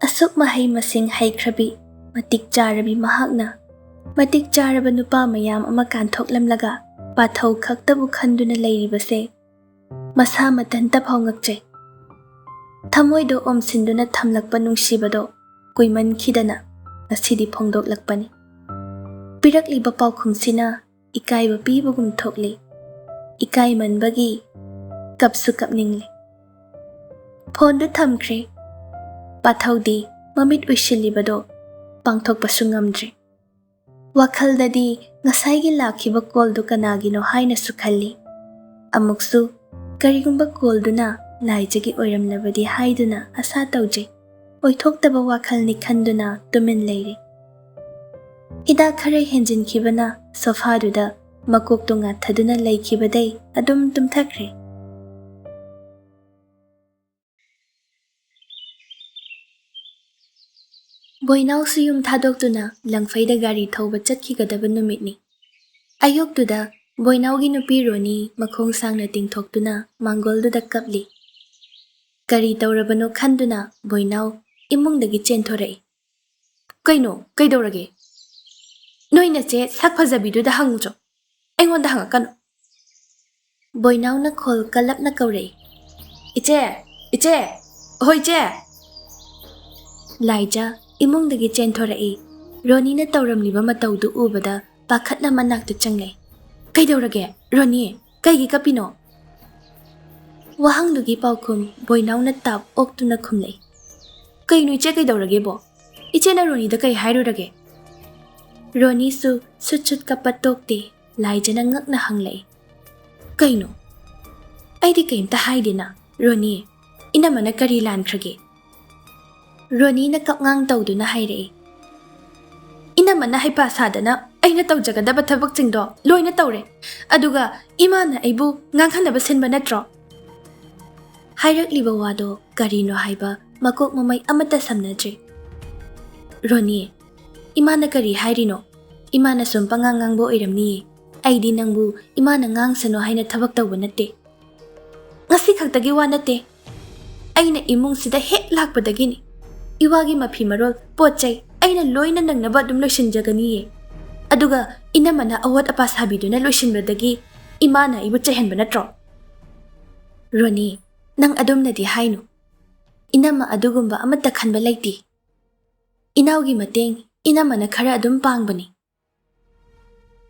ꯑꯁꯨꯛ ꯃꯍꯩ ꯃꯁꯤꯡ ꯍꯩꯈ꯭ꯔꯕꯤ, ꯃꯇꯤꯛ ꯆꯥꯔꯕꯤ ꯃꯍꯥꯛꯅ ꯃꯇꯤꯛ ꯆꯥꯔꯕ ꯅꯨꯄꯥ ꯃꯌꯥꯝ ꯑꯃ ꯀꯥꯟꯊꯣꯛꯂꯝꯂꯒ ꯄꯥꯊꯧ ꯈꯛꯇꯕꯨ ꯈꯟꯗꯨꯅ ꯂꯩꯔꯤꯕꯁꯦ ꯃꯁꯥ ꯃꯊꯟꯇ ꯐꯥꯎ ꯉꯛꯆꯩ꯫ ꯊꯃꯣꯏꯗꯣ ꯑꯣꯝꯁꯤꯟꯗꯨꯅ ꯊꯝꯂꯛꯄ ꯅꯨꯡꯁꯤꯕꯗꯣ ꯀꯨꯏꯃꯟꯈꯤꯗꯅ ꯉꯁꯤꯗꯤ ꯐꯣꯡꯗꯣꯛꯂꯛꯄꯅꯤ꯫ ꯄꯤꯔꯛꯂꯤꯕ ꯄꯥꯎꯈꯨꯝꯁꯤꯅ ꯏꯀꯥꯏꯕ ꯄꯤꯕꯒꯨꯝ ꯊꯣꯛꯂꯤ꯫ ꯏꯀꯥꯏꯃꯟꯕꯒꯤ ꯀꯞꯁꯨ ꯀꯞꯅꯤꯡꯂꯦ꯫ ꯐꯣꯟꯗꯨ ꯊꯝꯈ꯭ꯔꯦ꯫ ꯄꯥꯊꯧꯗꯤ ꯃꯃꯤꯠ ꯎꯏꯁꯤꯜꯂꯤꯕꯗꯣ ꯄꯥꯡꯊꯣꯛꯄꯁꯨ ꯉꯝꯗ꯭ꯔꯦ꯫ ꯋꯥꯈꯜꯗꯗꯤ ꯉꯁꯥꯏꯒꯤ ꯂꯥꯛꯈꯤꯕ ꯀꯣꯜꯗꯨ ꯀꯅꯥꯒꯤꯅꯣ ꯍꯥꯏꯅꯁꯨ ꯈꯜꯂꯤ꯫ ꯑꯃꯨꯛꯁꯨ ꯀꯔꯤꯒꯨꯝꯕ ꯀꯣꯜꯗꯨꯅ ꯂꯥꯏꯖꯒꯤ ꯑꯣꯏꯔꯝꯂꯕꯗꯤ ꯍꯥꯏꯗꯨꯅ ꯑꯁꯥ ꯇꯧꯖꯩ꯫ ꯑꯣꯏꯊꯣꯛꯇꯕ ꯋꯥꯈꯜꯅꯤ ꯈꯟꯗꯨꯅ ꯇꯨꯃꯤꯟ ꯂꯩꯔꯤ꯫ ꯍꯤꯗꯥꯛ ꯈꯔ ꯍꯦꯟꯖꯤꯟꯈꯤꯕꯅ ꯁꯣꯐꯥꯗꯨꯗ ꯃꯀꯣꯛꯇꯨ ꯉꯥꯊꯗꯨꯅ ꯂꯩꯈꯤꯕꯗꯩ ꯑꯗꯨꯝ ꯇꯨꯝꯊꯈ꯭ꯔꯦ꯫ ꯕꯣꯏꯅꯥꯎꯁꯨ ꯌꯨꯝ ꯊꯥꯗꯣꯛꯇꯨꯅ ꯂꯪꯐꯩꯗ ꯒꯥꯔꯤ ꯊꯧꯕ ꯆꯠꯈꯤꯒꯗꯕ ꯅꯨꯃꯤꯠꯅꯤ꯫ ꯑꯌꯨꯛꯇꯨꯗ ꯕꯣꯏꯅꯥꯎꯒꯤ ꯅꯨꯄꯤ ꯔꯣꯅꯤ ꯃꯈꯣꯡ ꯁꯥꯡꯅ ꯇꯤꯡꯊꯣꯛꯇꯨꯅ ꯃꯥꯡꯒꯣꯜꯗꯨꯗ ꯀꯞꯂꯤ꯫ ꯀꯔꯤ ꯇꯧꯔꯕꯅꯣ ꯈꯟꯗꯨꯅ ꯕꯣꯏꯅꯥꯎ ꯏꯃꯨꯡꯗꯒꯤ ꯆꯦꯟꯊꯣꯔꯛꯏ꯫ "ꯀꯩꯅꯣ? ꯀꯩꯗꯧꯔꯒꯦ? ꯅꯣꯏ ꯅꯆꯦ ꯁꯛ ꯐꯖꯕꯤꯗꯨꯗ ꯍꯪꯉꯨꯆꯣ, ꯑꯩꯉꯣꯟꯗ ꯍꯪꯉꯛꯀꯅꯨ꯫" ꯕꯣꯏꯅꯥꯎꯅ ꯈꯣꯜ ꯀꯜꯂꯞꯅ ꯀꯧꯔꯛꯏ꯫ "ꯏꯆꯦ! ꯏꯆꯦ! ꯍꯣꯏ, ꯏꯆꯦ!" ꯂꯥꯏꯖ ꯏꯃꯨꯡꯗꯒꯤ ꯆꯦꯟꯊꯣꯔꯛꯏ꯫ ꯔꯣꯅꯤꯅ ꯇꯧꯔꯝꯂꯤꯕ ꯃꯇꯧꯗꯨ ꯎꯕꯗ ꯄꯥꯈꯠꯅ ꯃꯅꯥꯛꯇ ꯆꯪꯂꯛꯏ꯫ "ꯀꯩꯗꯧꯔꯒꯦ, ꯔꯣꯅꯤ? ꯀꯩꯒꯤ ꯀꯞꯄꯤꯅꯣ?" ꯋꯥꯍꯪꯗꯨꯒꯤ ꯄꯥꯎꯈꯨꯝ ꯕꯣꯏꯅꯥꯎꯅ ꯇꯥꯞ ꯑꯣꯛꯇꯨꯅ ꯈꯨꯝꯂꯛꯏ꯫ "ꯀꯩꯅꯣ ꯏꯆꯦ, ꯀꯩꯗꯧꯔꯒꯦꯕꯣ? ꯏꯆꯦꯅ ꯔꯣꯅꯤꯗ ꯀꯩ ꯍꯥꯏꯔꯨꯔꯒꯦ?" ꯔꯣꯅꯤꯁꯨ ꯁꯨꯠ ꯁꯨꯠ ꯀꯞꯄ ꯇꯣꯛꯇꯦ꯫ ꯂꯥꯏꯖꯅ ꯉꯛꯅ ꯍꯪꯂꯛꯏ꯫ "ꯀꯩꯅꯣ? ꯑꯩꯗꯤ ꯀꯩꯝꯇ ꯍꯥꯏꯗꯦꯅ, ꯔꯣꯅꯤ꯫ ꯏꯅꯝꯃꯅ ꯀꯔꯤ ꯂꯥꯟꯈ꯭ꯔꯒꯦ?" ꯔꯣꯅꯤꯅ ꯀꯞꯉꯥꯡ ꯇꯧꯗꯨꯅ ꯍꯥꯏꯔꯛꯏ꯫ "ꯏꯅꯝꯃꯅ ꯍꯩꯄꯥ ꯁꯥꯗꯅ ꯑꯩꯅ ꯇꯧꯖꯒꯗꯕ ꯊꯕꯛꯁꯤꯡꯗꯣ ꯂꯣꯏꯅ ꯇꯧꯔꯦ, ꯑꯗꯨꯒ ꯏꯃꯥꯅ ꯑꯩꯕꯨ ꯉꯥꯡꯍꯟꯅꯕ ꯁꯤꯟꯕ ꯅꯠꯇ꯭ꯔꯣ?" ꯍꯥꯏꯔꯛꯂꯤꯕ ꯋꯥꯗꯣ ꯀꯔꯤꯅꯣ ꯍꯥꯏꯕ ꯃꯀꯣꯛ ꯃꯃꯩ ꯑꯃꯠꯇ ꯁꯝꯅꯗ꯭ꯔꯤ꯫ "ꯔꯣꯅꯤ, ꯏꯃꯥꯅ ꯀꯔꯤ ꯍꯥꯏꯔꯤꯅꯣ? ꯏꯃꯥꯅ ꯁꯨꯝ ꯄꯉꯥꯡ ꯉꯥꯡꯕ ꯑꯣꯏꯔꯝꯅꯤꯌꯦ꯫ ꯑꯩꯗꯤ ꯅꯪꯕꯨ ꯏꯃꯥꯅ ꯉꯥꯡꯁꯅꯨ ꯍꯥꯏꯅ ꯊꯕꯛ ꯇꯧꯕ ꯅꯠꯇꯦ꯫ ꯉꯁꯤ ꯈꯛꯇꯒꯤ ꯋꯥ ꯅꯠꯇꯦ꯫ ꯑꯩꯅ ꯏꯃꯨꯡꯁꯤꯗ ꯍꯦꯛ ꯂꯥꯛꯄꯗꯒꯤꯅꯤ꯫ ꯏꯋꯥꯒꯤ ꯃꯐꯤ ꯃꯔꯣꯜ, ꯄꯣꯠ ꯆꯩ ꯑꯩꯅ ꯂꯣꯏꯅ ꯅꯪꯅꯕ ꯑꯗꯨꯝ ꯂꯣꯏꯁꯤꯟꯖꯒꯅꯤꯌꯦ꯫ ꯑꯗꯨꯒ ꯏꯅꯝꯃꯅ ꯑꯋꯥꯠ ꯑꯄꯥ ꯁꯥꯕꯤꯗꯨꯅ ꯂꯣꯏꯁꯤꯟꯕꯗꯒꯤ ꯏꯃꯥꯅ ꯑꯩꯕꯨ ꯆꯩꯍꯟꯕ ꯅꯠꯇ꯭ꯔꯣ?" "ꯔꯣꯅꯤ, ꯅꯪ ꯑꯗꯨꯝꯅꯗꯤ ꯍꯥꯏꯅꯨ꯫ ꯏꯅꯝꯃ ꯑꯗꯨꯒꯨꯝꯕ ꯑꯃꯠꯇ ꯈꯟꯕ ꯂꯩꯇꯦ꯫ ꯏꯅꯥꯎꯒꯤ ꯃꯇꯦꯡ ꯏꯅꯝꯃꯅ ꯈꯔ ꯑꯗꯨꯝ ꯄꯥꯡꯕꯅꯤ꯫"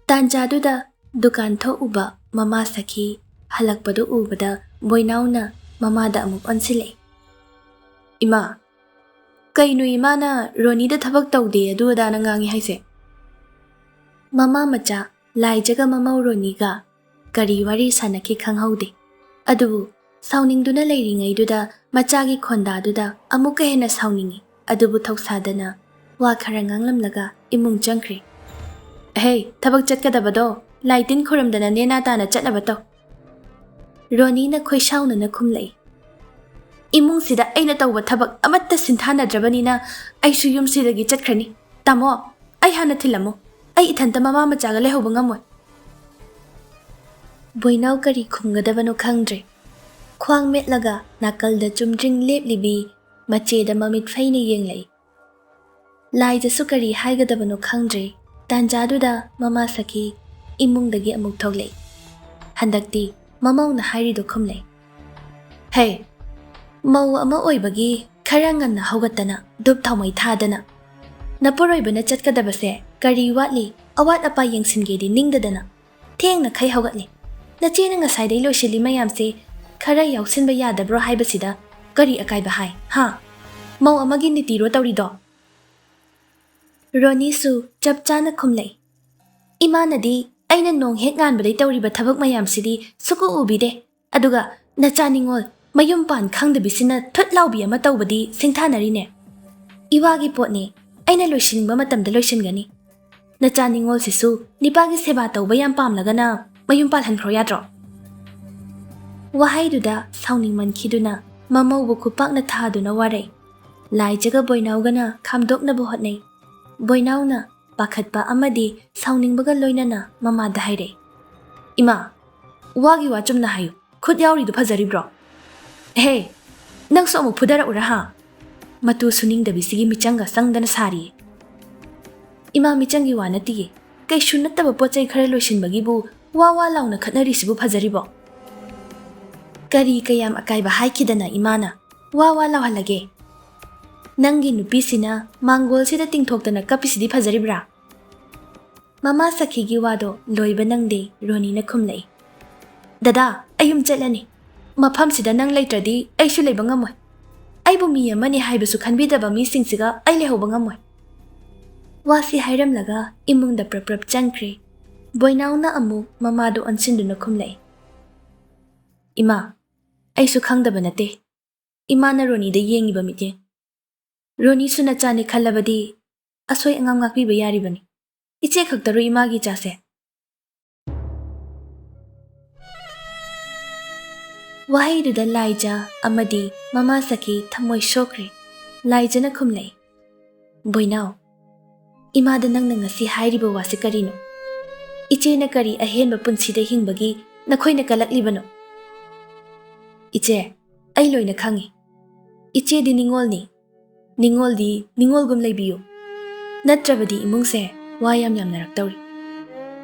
ꯇꯥꯟꯖꯥꯗꯨꯗ ꯗꯨꯀꯥꯟ ꯊꯣꯛꯎꯕ ꯃꯃꯥ ꯁꯈꯤ ꯍꯜꯂꯛꯄꯗꯨ ꯎꯕꯗ ꯕꯣꯏꯅꯥꯎꯅ ꯃꯃꯥꯗ ꯑꯃꯨꯛ ꯑꯣꯟꯁꯤꯜꯂꯛꯏ꯫ "ꯏꯃꯥ, ꯀꯩꯅꯣ ꯏꯃꯥꯅ ꯔꯣꯅꯤꯗ ꯊꯕꯛ ꯇꯧꯗꯦ ꯑꯗꯨ ꯑꯗꯥꯅ ꯉꯥꯡꯉꯤ ꯍꯥꯏꯁꯦ?" ꯃꯃꯥ ꯃꯆꯥ ꯂꯥꯏꯖꯒ ꯃꯃꯧ ꯔꯣꯅꯤꯒ ꯀꯔꯤ ꯋꯥꯔꯤ ꯁꯥꯟꯅꯈꯤ ꯈꯪꯍꯧꯗꯦ꯫ ꯑꯗꯨꯕꯨ ꯁꯥꯎꯅꯤꯡꯗꯨꯅ ꯂꯩꯔꯤꯉꯩꯗꯨꯗ ꯃꯆꯥꯒꯤ ꯈꯣꯟꯗꯥꯗꯨꯗ ꯑꯃꯨꯛꯀ ꯍꯦꯟꯅ ꯁꯥꯎꯅꯤꯡꯉꯤ꯫ ꯑꯗꯨꯕꯨ ꯊꯧꯁꯥꯗꯅ ꯋꯥ ꯈꯔ ꯉꯥꯡꯂꯝꯂꯒ ꯏꯃꯨꯡ ꯆꯪꯈ꯭ꯔꯦ꯫ "ꯑꯍꯦ, ꯊꯕꯛ ꯆꯠꯀꯗꯕꯗꯣ ꯂꯥꯏ ꯇꯤꯟ ꯈꯨꯔꯨꯝꯗꯅ ꯅꯦꯅꯥ ꯇꯥꯅ ꯆꯠꯅꯕ ꯇꯧ꯫" ꯔꯣꯅꯤꯅ ꯈꯣꯏꯁꯥꯎꯅꯅ ꯈꯨꯝꯂꯛꯏ꯫ "ꯏꯃꯨꯡꯁꯤꯗ ꯑꯩꯅ ꯇꯧꯕ ꯊꯕꯛ ꯑꯃꯠꯇ ꯁꯤꯟꯊꯥꯅꯗ꯭ꯔꯕꯅꯤꯅ ꯑꯩꯁꯨ ꯌꯨꯝꯁꯤꯗꯒꯤ ꯆꯠꯈ꯭ꯔꯅꯤ꯫ ꯇꯥꯃꯣ, ꯑꯩ ꯍꯥꯟꯅ ꯊꯤꯜꯂꯝꯃꯨ꯫ ꯑꯩ ꯏꯊꯟꯇ ꯃꯃꯥ ꯃꯆꯥꯒ ꯂꯩꯍꯧꯕ ꯉꯝꯃꯣꯏ꯫" ꯕꯣꯏꯅꯥꯎ ꯀꯔꯤ ꯈꯨꯝꯒꯗꯕꯅꯣ ꯈꯪꯗ꯭ꯔꯦ꯫ ꯈ꯭ꯋꯥꯡ ꯃꯦꯠꯂꯒ ꯅꯥꯀꯜꯗ ꯆꯨꯝꯗ꯭ꯔꯤꯡ ꯂꯦꯞꯂꯤꯕꯤ ꯃꯆꯦꯗ ꯃꯃꯤꯠ ꯐꯩꯅ ꯌꯦꯡꯂꯛꯏ꯫ ꯂꯥꯏꯖꯁꯨ ꯀꯔꯤ ꯍꯥꯏꯒꯗꯕꯅꯣ ꯈꯪꯗ꯭ꯔꯦ꯫ ꯇꯥꯟꯖꯥꯗꯨꯗ ꯃꯃꯥ ꯁꯈꯤ ꯏꯃꯨꯡꯗꯒꯤ ꯑꯃꯨꯛ ꯊꯣꯛꯂꯛꯏ꯫ ꯍꯟꯗꯛꯇꯤ ꯃꯃꯧꯅ ꯍꯥꯏꯔꯤꯗꯣ ꯈꯨꯝꯂꯦ꯫ "ꯍꯦ, ꯃꯧ ꯑꯃ ꯑꯣꯏꯕꯒꯤ ꯈꯔ ꯉꯟꯅ ꯍꯧꯒꯠꯇꯅ, ꯙꯨꯞ ꯊꯥꯎꯃꯩ ꯊꯥꯗꯅ, ꯅꯄꯨꯔꯣꯏꯕꯅ ꯆꯠꯀꯗꯕꯁꯦ ꯀꯔꯤ ꯋꯥꯠꯂꯤ, ꯑꯋꯥꯠ ꯑꯄꯥ ꯌꯦꯡꯁꯤꯟꯒꯦꯗꯤ ꯅꯤꯡꯗꯗꯅ, ꯊꯦꯡꯅ ꯈꯩ ꯍꯧꯒꯠꯂꯤ꯫ ꯅꯆꯦꯅ ꯉꯁꯥꯏꯗꯩ ꯂꯣꯏꯁꯤꯜꯂꯤ ꯃꯌꯥꯝꯁꯦ ꯈꯔ ꯌꯥꯎꯁꯤꯟꯕ ꯌꯥꯗꯕ꯭ꯔꯣ ꯍꯥꯏꯕꯁꯤꯗ ꯀꯔꯤ ꯑꯀꯥꯏꯕ ꯍꯥꯏ, ꯍꯥ? ꯃꯧ ꯑꯃꯒꯤ ꯅꯤꯇꯤꯔꯣ ꯇꯧꯔꯤꯗꯣ?" ꯔꯣꯅꯤꯁꯨ ꯆꯞ ꯆꯥꯅ ꯈꯨꯝꯂꯛꯏ꯫ "ꯏꯃꯥꯅꯗꯤ ꯑꯩꯅ ꯅꯣꯡ ꯍꯦꯛ ꯉꯥꯟꯕꯗꯩ ꯇꯧꯔꯤꯕ ꯊꯕꯛ ꯃꯌꯥꯝꯁꯤꯗꯤ ꯁꯨꯛꯎ ꯎꯕꯤꯗꯦ꯫ ꯑꯗꯨꯒ ꯅꯆꯥ ꯅꯤꯉꯣꯜ ꯃꯌꯨꯝ ꯄꯥꯟ ꯈꯪꯗꯕꯤꯁꯤꯅ ꯊꯨꯠ ꯂꯥꯎꯕꯤ ꯑꯃ ꯇꯧꯕꯗꯤ ꯁꯤꯡꯊꯥꯅꯔꯤꯅꯦ꯫ ꯏꯋꯥꯒꯤ ꯄꯣꯠꯅꯤ, ꯑꯩꯅ ꯂꯣꯏꯁꯤꯟꯅꯤꯡꯕ ꯃꯇꯝꯗ ꯂꯣꯏꯁꯤꯟꯒꯅꯤ꯫ ꯅꯆꯥ ꯅꯤꯉꯣꯜꯁꯤꯁꯨ ꯅꯤꯄꯥꯒꯤ ꯁꯦꯕꯥ ꯇꯧꯕ ꯌꯥꯝ ꯄꯥꯝꯂꯒꯅ ꯃꯌꯨꯝ ꯄꯥꯜꯍꯟꯈ꯭ꯔꯣ ꯌꯥꯗ꯭ꯔꯣ?" ꯋꯥꯍꯩꯗꯨꯗ ꯁꯥꯎꯅꯤꯡꯃꯟꯈꯤꯗꯨꯅ ꯃꯃꯧꯕꯨ ꯈꯨꯄꯥꯛꯅ ꯊꯥꯗꯨꯅ ꯋꯥꯔꯛꯏ꯫ ꯂꯥꯏꯖꯒ ꯕꯣꯏꯅꯥꯎꯒꯅ ꯈꯥꯝꯗꯣꯛꯅꯕ ꯍꯣꯠꯅꯩ꯫ ꯕꯣꯏꯅꯥꯎꯅ ꯄꯥꯈꯠꯄ ꯑꯃꯗꯤ ꯁꯥꯎꯅꯤꯡꯕꯒ ꯂꯣꯏꯅꯅ ꯃꯃꯥꯗ ꯍꯥꯏꯔꯛꯏ, "ꯏꯃꯥ, ꯋꯥꯒꯤ ꯋꯥ ꯆꯨꯝꯅ ꯍꯥꯏꯌꯨ, ꯈꯨꯠ ꯌꯥꯎꯔꯤꯗꯨ ꯐꯖꯔꯤꯕ꯭ꯔꯣ? ꯍꯦ, ꯅꯪꯁꯨ ꯑꯃꯨꯛ ꯐꯨꯗꯔꯛꯎꯔꯥ ꯍꯥ? ꯃꯇꯨ ꯁꯨꯅꯤꯡꯗꯕꯤꯁꯤꯒꯤ ꯃꯤꯆꯪꯒ ꯆꯪꯗꯅ ꯁꯥꯔꯤꯌꯦ꯫ ꯏꯃꯥ, ꯃꯤꯆꯪꯒꯤ ꯋꯥ ꯅꯠꯇꯤꯌꯦ, ꯀꯩꯁꯨ ꯅꯠꯇꯕ ꯄꯣꯠ ꯆꯩ ꯈꯔ ꯂꯣꯏꯁꯤꯟꯕꯒꯤꯕꯨ ꯋꯥ ꯋꯥ ꯂꯥꯎꯅ ꯈꯠꯅꯔꯤꯁꯤꯕꯨ ꯐꯖꯔꯤꯕꯣ? ꯀꯔꯤ ꯀꯌꯥꯝ ꯑꯀꯥꯏꯕ ꯍꯥꯏꯈꯤꯗꯅ ꯏꯃꯥꯅ ꯋꯥ ꯋꯥ ꯂꯥꯎꯍꯜꯂꯒꯦ? ꯅꯪꯒꯤ ꯅꯨꯄꯤꯁꯤꯅ ꯃꯥꯡꯒꯣꯜꯁꯤꯗ ꯇꯤꯡꯊꯣꯛꯇꯅ ꯀꯞꯄꯤꯁꯤꯗꯤ ꯐꯖꯔꯤꯕ꯭ꯔꯥ?" ꯃꯃꯥ ꯁꯈꯤꯒꯤ ꯋꯥꯗꯣ ꯂꯣꯏꯕ ꯅꯪꯗꯦ ꯔꯣꯅꯤꯅ ꯈꯨꯝꯂꯛꯏ꯫ "ꯗꯗꯥ, ꯑꯩ ꯌꯨꯝ ꯆꯠꯂꯅꯤ꯫ ꯃꯐꯝꯁꯤꯗ ꯅꯪ ꯂꯩꯇ꯭ꯔꯗꯤ ꯑꯩꯁꯨ ꯂꯩꯕ ꯉꯝꯃꯣꯏ꯫ ꯑꯩꯕꯨ ꯃꯤ ꯑꯃꯅꯤ ꯍꯥꯏꯕꯁꯨ ꯈꯟꯕꯤꯗꯕ ꯃꯤꯁꯤꯡꯁꯤꯒ ꯑꯩ ꯂꯩꯍꯧꯕ ꯉꯝꯃꯣꯏ꯫" ꯋꯥꯁꯤ ꯍꯥꯏꯔꯝꯂꯒ ꯏꯃꯨꯡꯗ ꯄ꯭ꯔꯞ ꯄ꯭ꯔꯞ ꯆꯪꯈ꯭ꯔꯦ꯫ ꯕꯣꯏꯅꯥꯎꯅ ꯑꯃꯨꯛ ꯃꯃꯥꯗꯨ ꯑꯣꯟꯁꯤꯟꯗꯨꯅ ꯈꯨꯝꯂꯛꯏ꯫ "ꯏꯃꯥ, ꯑꯩꯁꯨ ꯈꯪꯗꯕ ꯅꯠꯇꯦ ꯏꯃꯥꯅ ꯔꯣꯅꯤꯗ ꯌꯦꯡꯉꯤꯕ ꯃꯤꯠꯌꯦꯡ꯫ ꯔꯣꯅꯤꯁꯨ ꯅꯆꯥꯅꯤ ꯈꯜꯂꯕꯗꯤ ꯑꯁꯣꯏ ꯑꯉꯥꯝ ꯉꯥꯛꯄꯤꯕ ꯌꯥꯔꯤꯕꯅꯤ꯫ ꯏꯆꯦ ꯈꯛꯇꯔꯣ ꯏꯃꯥꯒꯤ ꯏꯆꯥꯁꯦ?" ꯋꯥꯍꯩꯗꯨꯗ ꯂꯥꯏꯖ ꯑꯃꯗꯤ ꯃꯃꯥ ꯁꯈꯤ ꯊꯃꯣꯏ ꯁꯣꯛꯈ꯭ꯔꯦ꯫ ꯂꯥꯏꯖꯅ ꯈꯨꯝꯂꯛꯏ, "ꯕꯣꯏꯅꯥꯎ, ꯏꯃꯥꯗ ꯅꯪꯅ ꯉꯁꯤ ꯍꯥꯏꯔꯤꯕ ꯋꯥꯁꯤ ꯀꯔꯤꯅꯣ? ꯏꯆꯦꯅ ꯀꯔꯤ ꯑꯍꯦꯟꯕ ꯄꯨꯟꯁꯤꯗ ꯍꯤꯡꯕꯒꯤ ꯅꯈꯣꯏꯅ ꯀꯜꯂꯛꯂꯤꯕꯅꯣ? ꯏꯆꯦ, ꯑꯩ ꯂꯣꯏꯅ ꯈꯪꯏ꯫ ꯏꯆꯦꯗꯤ ꯅꯤꯡꯉꯣꯜꯅꯤ꯫ ꯅꯤꯡꯉꯣꯜꯗꯤ ꯅꯤꯡꯉꯣꯜꯒꯨꯝ ꯂꯩꯕꯤꯌꯨ꯫ ꯅꯠꯇ꯭ꯔꯕꯗꯤ ꯏꯃꯨꯡꯁꯦ ꯋꯥ ꯌꯥꯝ ꯌꯥꯝꯅꯔꯛꯇꯧꯔꯤ꯫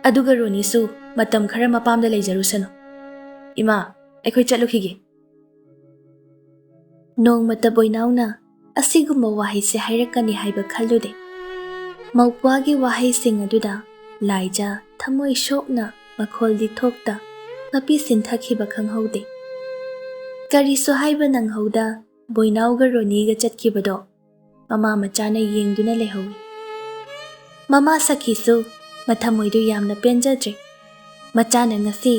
ꯑꯗꯨꯒ ꯔꯣꯅꯤꯁꯨ ꯃꯇꯝ ꯈꯔ ꯃꯄꯥꯝꯗ ꯂꯩꯖꯔꯨꯁꯅꯨ꯫ ꯏꯃꯥ, ꯑꯩꯈꯣꯏ ꯆꯠꯂꯨꯈꯤꯒꯦ꯫ ꯅꯣꯡꯃꯇ ꯕꯣꯏꯅꯥꯎꯅ ꯑꯁꯤꯒꯨꯝꯕ ꯋꯥꯍꯩꯁꯦ ꯍꯥꯏꯔꯛꯀꯅꯤ ꯍꯥꯏꯕ ꯈꯜꯂꯨꯗꯦ꯫ ꯃꯧꯄ꯭ꯋꯥꯒꯤ ꯋꯥꯍꯩꯁꯤꯡ ꯑꯗꯨꯗ ꯂꯥꯏꯖꯥ ꯊꯃꯣꯏ ꯁꯣꯛꯅ ꯃꯈꯣꯜꯗꯤ ꯊꯣꯛꯇ ꯃꯄꯤ ꯁꯤꯟꯊꯈꯤꯕ ꯈꯪꯍꯧꯗꯦ꯫ ꯀꯔꯤꯁꯨ ꯍꯥꯏꯕ ꯅꯪꯍꯧꯗ ꯕꯣꯏꯅꯥꯎꯒ ꯔꯣꯅꯤꯒ ꯆꯠꯈꯤꯕꯗꯣ ꯃꯃꯥ ꯃꯆꯥꯅ ꯌꯦꯡꯗꯨꯅ ꯂꯩꯍꯧꯏ꯫ ꯃꯃꯥ ꯁꯈꯤꯁꯨ ꯃꯊꯃꯣꯏꯗꯨ ꯌꯥꯝꯅ ꯄꯦꯟꯖꯗ꯭ꯔꯦ꯫ ꯃꯆꯥꯅ ꯉꯁꯤ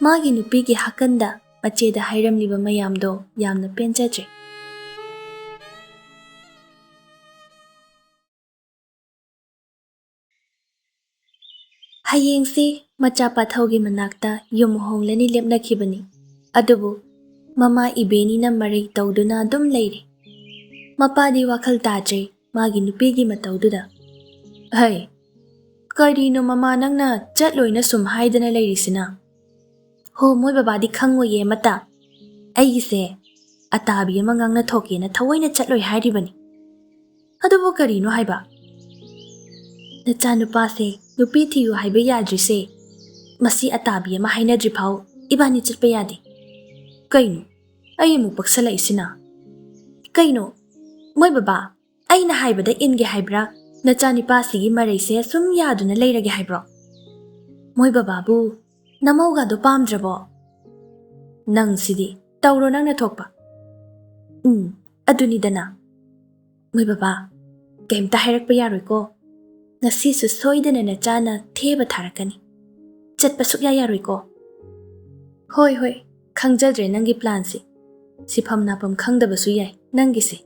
ꯃꯥꯒꯤ ꯅꯨꯄꯤꯒꯤ ꯍꯥꯀꯟꯗ ꯃꯆꯦꯗ ꯍꯥꯏꯔꯝꯂꯤꯕ ꯃꯌꯥꯝꯗꯣ ꯌꯥꯝꯅ ꯄꯦꯟꯖꯗ꯭ꯔꯦ꯫ ꯍꯌꯦꯡꯁꯤ ꯃꯆꯥ ꯄꯥꯊꯧꯒꯤ ꯃꯅꯥꯛꯇ ꯌꯨꯝ ꯍꯣꯡꯂꯅꯤ ꯂꯦꯞꯅꯈꯤꯕꯅꯤ꯫ ꯑꯗꯨꯕꯨ ꯃꯃꯥ ꯏꯕꯦꯅꯤꯅ ꯃꯔꯩ ꯇꯧꯗꯨꯅ ꯑꯗꯨꯝ ꯂꯩꯔꯤ꯫ ꯃꯄꯥꯗꯤ ꯋꯥꯈꯜ ꯇꯥꯗ꯭ꯔꯦ ꯃꯥꯒꯤ ꯅꯨꯄꯤꯒꯤ ꯃꯇꯧꯗꯨꯗ꯫ "ꯍꯩ, ꯀꯔꯤꯅꯣ ꯃꯃꯥ ꯅꯪꯅ ꯆꯠꯂꯣꯏꯅ ꯁꯨꯝ ꯍꯥꯏꯗꯅ ꯂꯩꯔꯤꯁꯤꯅ?" "ꯍꯣ, ꯃꯣꯏ ꯕꯕꯥꯗꯤ ꯈꯪꯉꯣꯏꯌꯦ ꯑꯃꯠꯇ꯫ ꯑꯩꯒꯤꯁꯦ ꯑꯇꯥꯕꯤ ꯑꯃ ꯉꯥꯡꯅ ꯊꯣꯛꯀꯦꯅ ꯊꯑꯣꯏꯅ ꯆꯠꯂꯣꯏ ꯍꯥꯏꯔꯤꯕꯅꯤ꯫ ꯑꯗꯨꯕꯨ ꯀꯔꯤꯅꯣ ꯍꯥꯏꯕ? ꯅꯆꯥꯅꯨꯄꯥꯁꯦ ꯅꯨꯄꯤ ꯊꯤꯌꯨ ꯍꯥꯏꯕ ꯌꯥꯗ꯭ꯔꯤꯁꯦ ꯃꯁꯤ ꯑꯇꯥꯕꯤ ꯑꯃ ꯍꯥꯏꯅꯗ꯭ꯔꯤ ꯐꯥꯎ ꯏꯕꯥꯅꯤ ꯆꯠꯄ ꯌꯥꯗꯦ꯫ ꯀꯩꯅꯣ? ꯑꯩ ꯑꯃꯨꯛ ꯄꯛꯁꯜꯂꯛꯏꯁꯤꯅ꯫ ꯀꯩꯅꯣ? ꯃꯣꯏ ꯕꯕꯥ, ꯑꯩꯅ ꯍꯥꯏꯕꯗ ꯏꯟꯒꯦ ꯍꯥꯏꯕ꯭ꯔꯥ? ꯅꯆꯥꯅꯤꯄꯥꯁꯤꯒꯤ ꯃꯔꯩꯁꯦ ꯁꯨꯝ ꯌꯥꯗꯨꯅ ꯂꯩꯔꯒꯦ ꯍꯥꯏꯕ꯭ꯔꯣ? ꯃꯣꯏ ꯕꯕꯥꯕꯨ ꯅꯃꯧꯒꯗꯣ ꯄꯥꯝꯗ꯭ꯔꯕꯣ? ꯅꯪꯁꯤꯗꯤ ꯇꯧꯔꯣ ꯅꯪꯅ ꯊꯣꯛꯄ꯫ ꯎꯝ, ꯑꯗꯨꯅꯤꯗꯅ꯫ ꯃꯣꯏ ꯕꯕꯥ, ꯀꯩꯝꯇ ꯍꯥꯏꯔꯛꯄ ꯌꯥꯔꯣꯏꯀꯣ꯫ ꯉꯁꯤꯁꯨ ꯁꯣꯏꯗꯅ ꯅꯆꯥꯅ ꯊꯦꯕ ꯊꯥꯔꯛꯀꯅꯤ꯫ ꯆꯠꯄ ꯁꯨꯛꯌꯥ ꯌꯥꯔꯣꯏꯀꯣ꯫ ꯍꯣꯏ, ꯍꯣꯏ, ꯈꯪꯖꯗ꯭ꯔꯦ ꯅꯪꯒꯤ ꯄ꯭ꯂꯥꯟꯁꯦ꯫ ꯁꯤꯐꯝ ꯅꯥꯐꯝ ꯈꯪꯗꯕꯁꯨ ꯌꯥꯏ ꯅꯪꯒꯤꯁꯦ꯫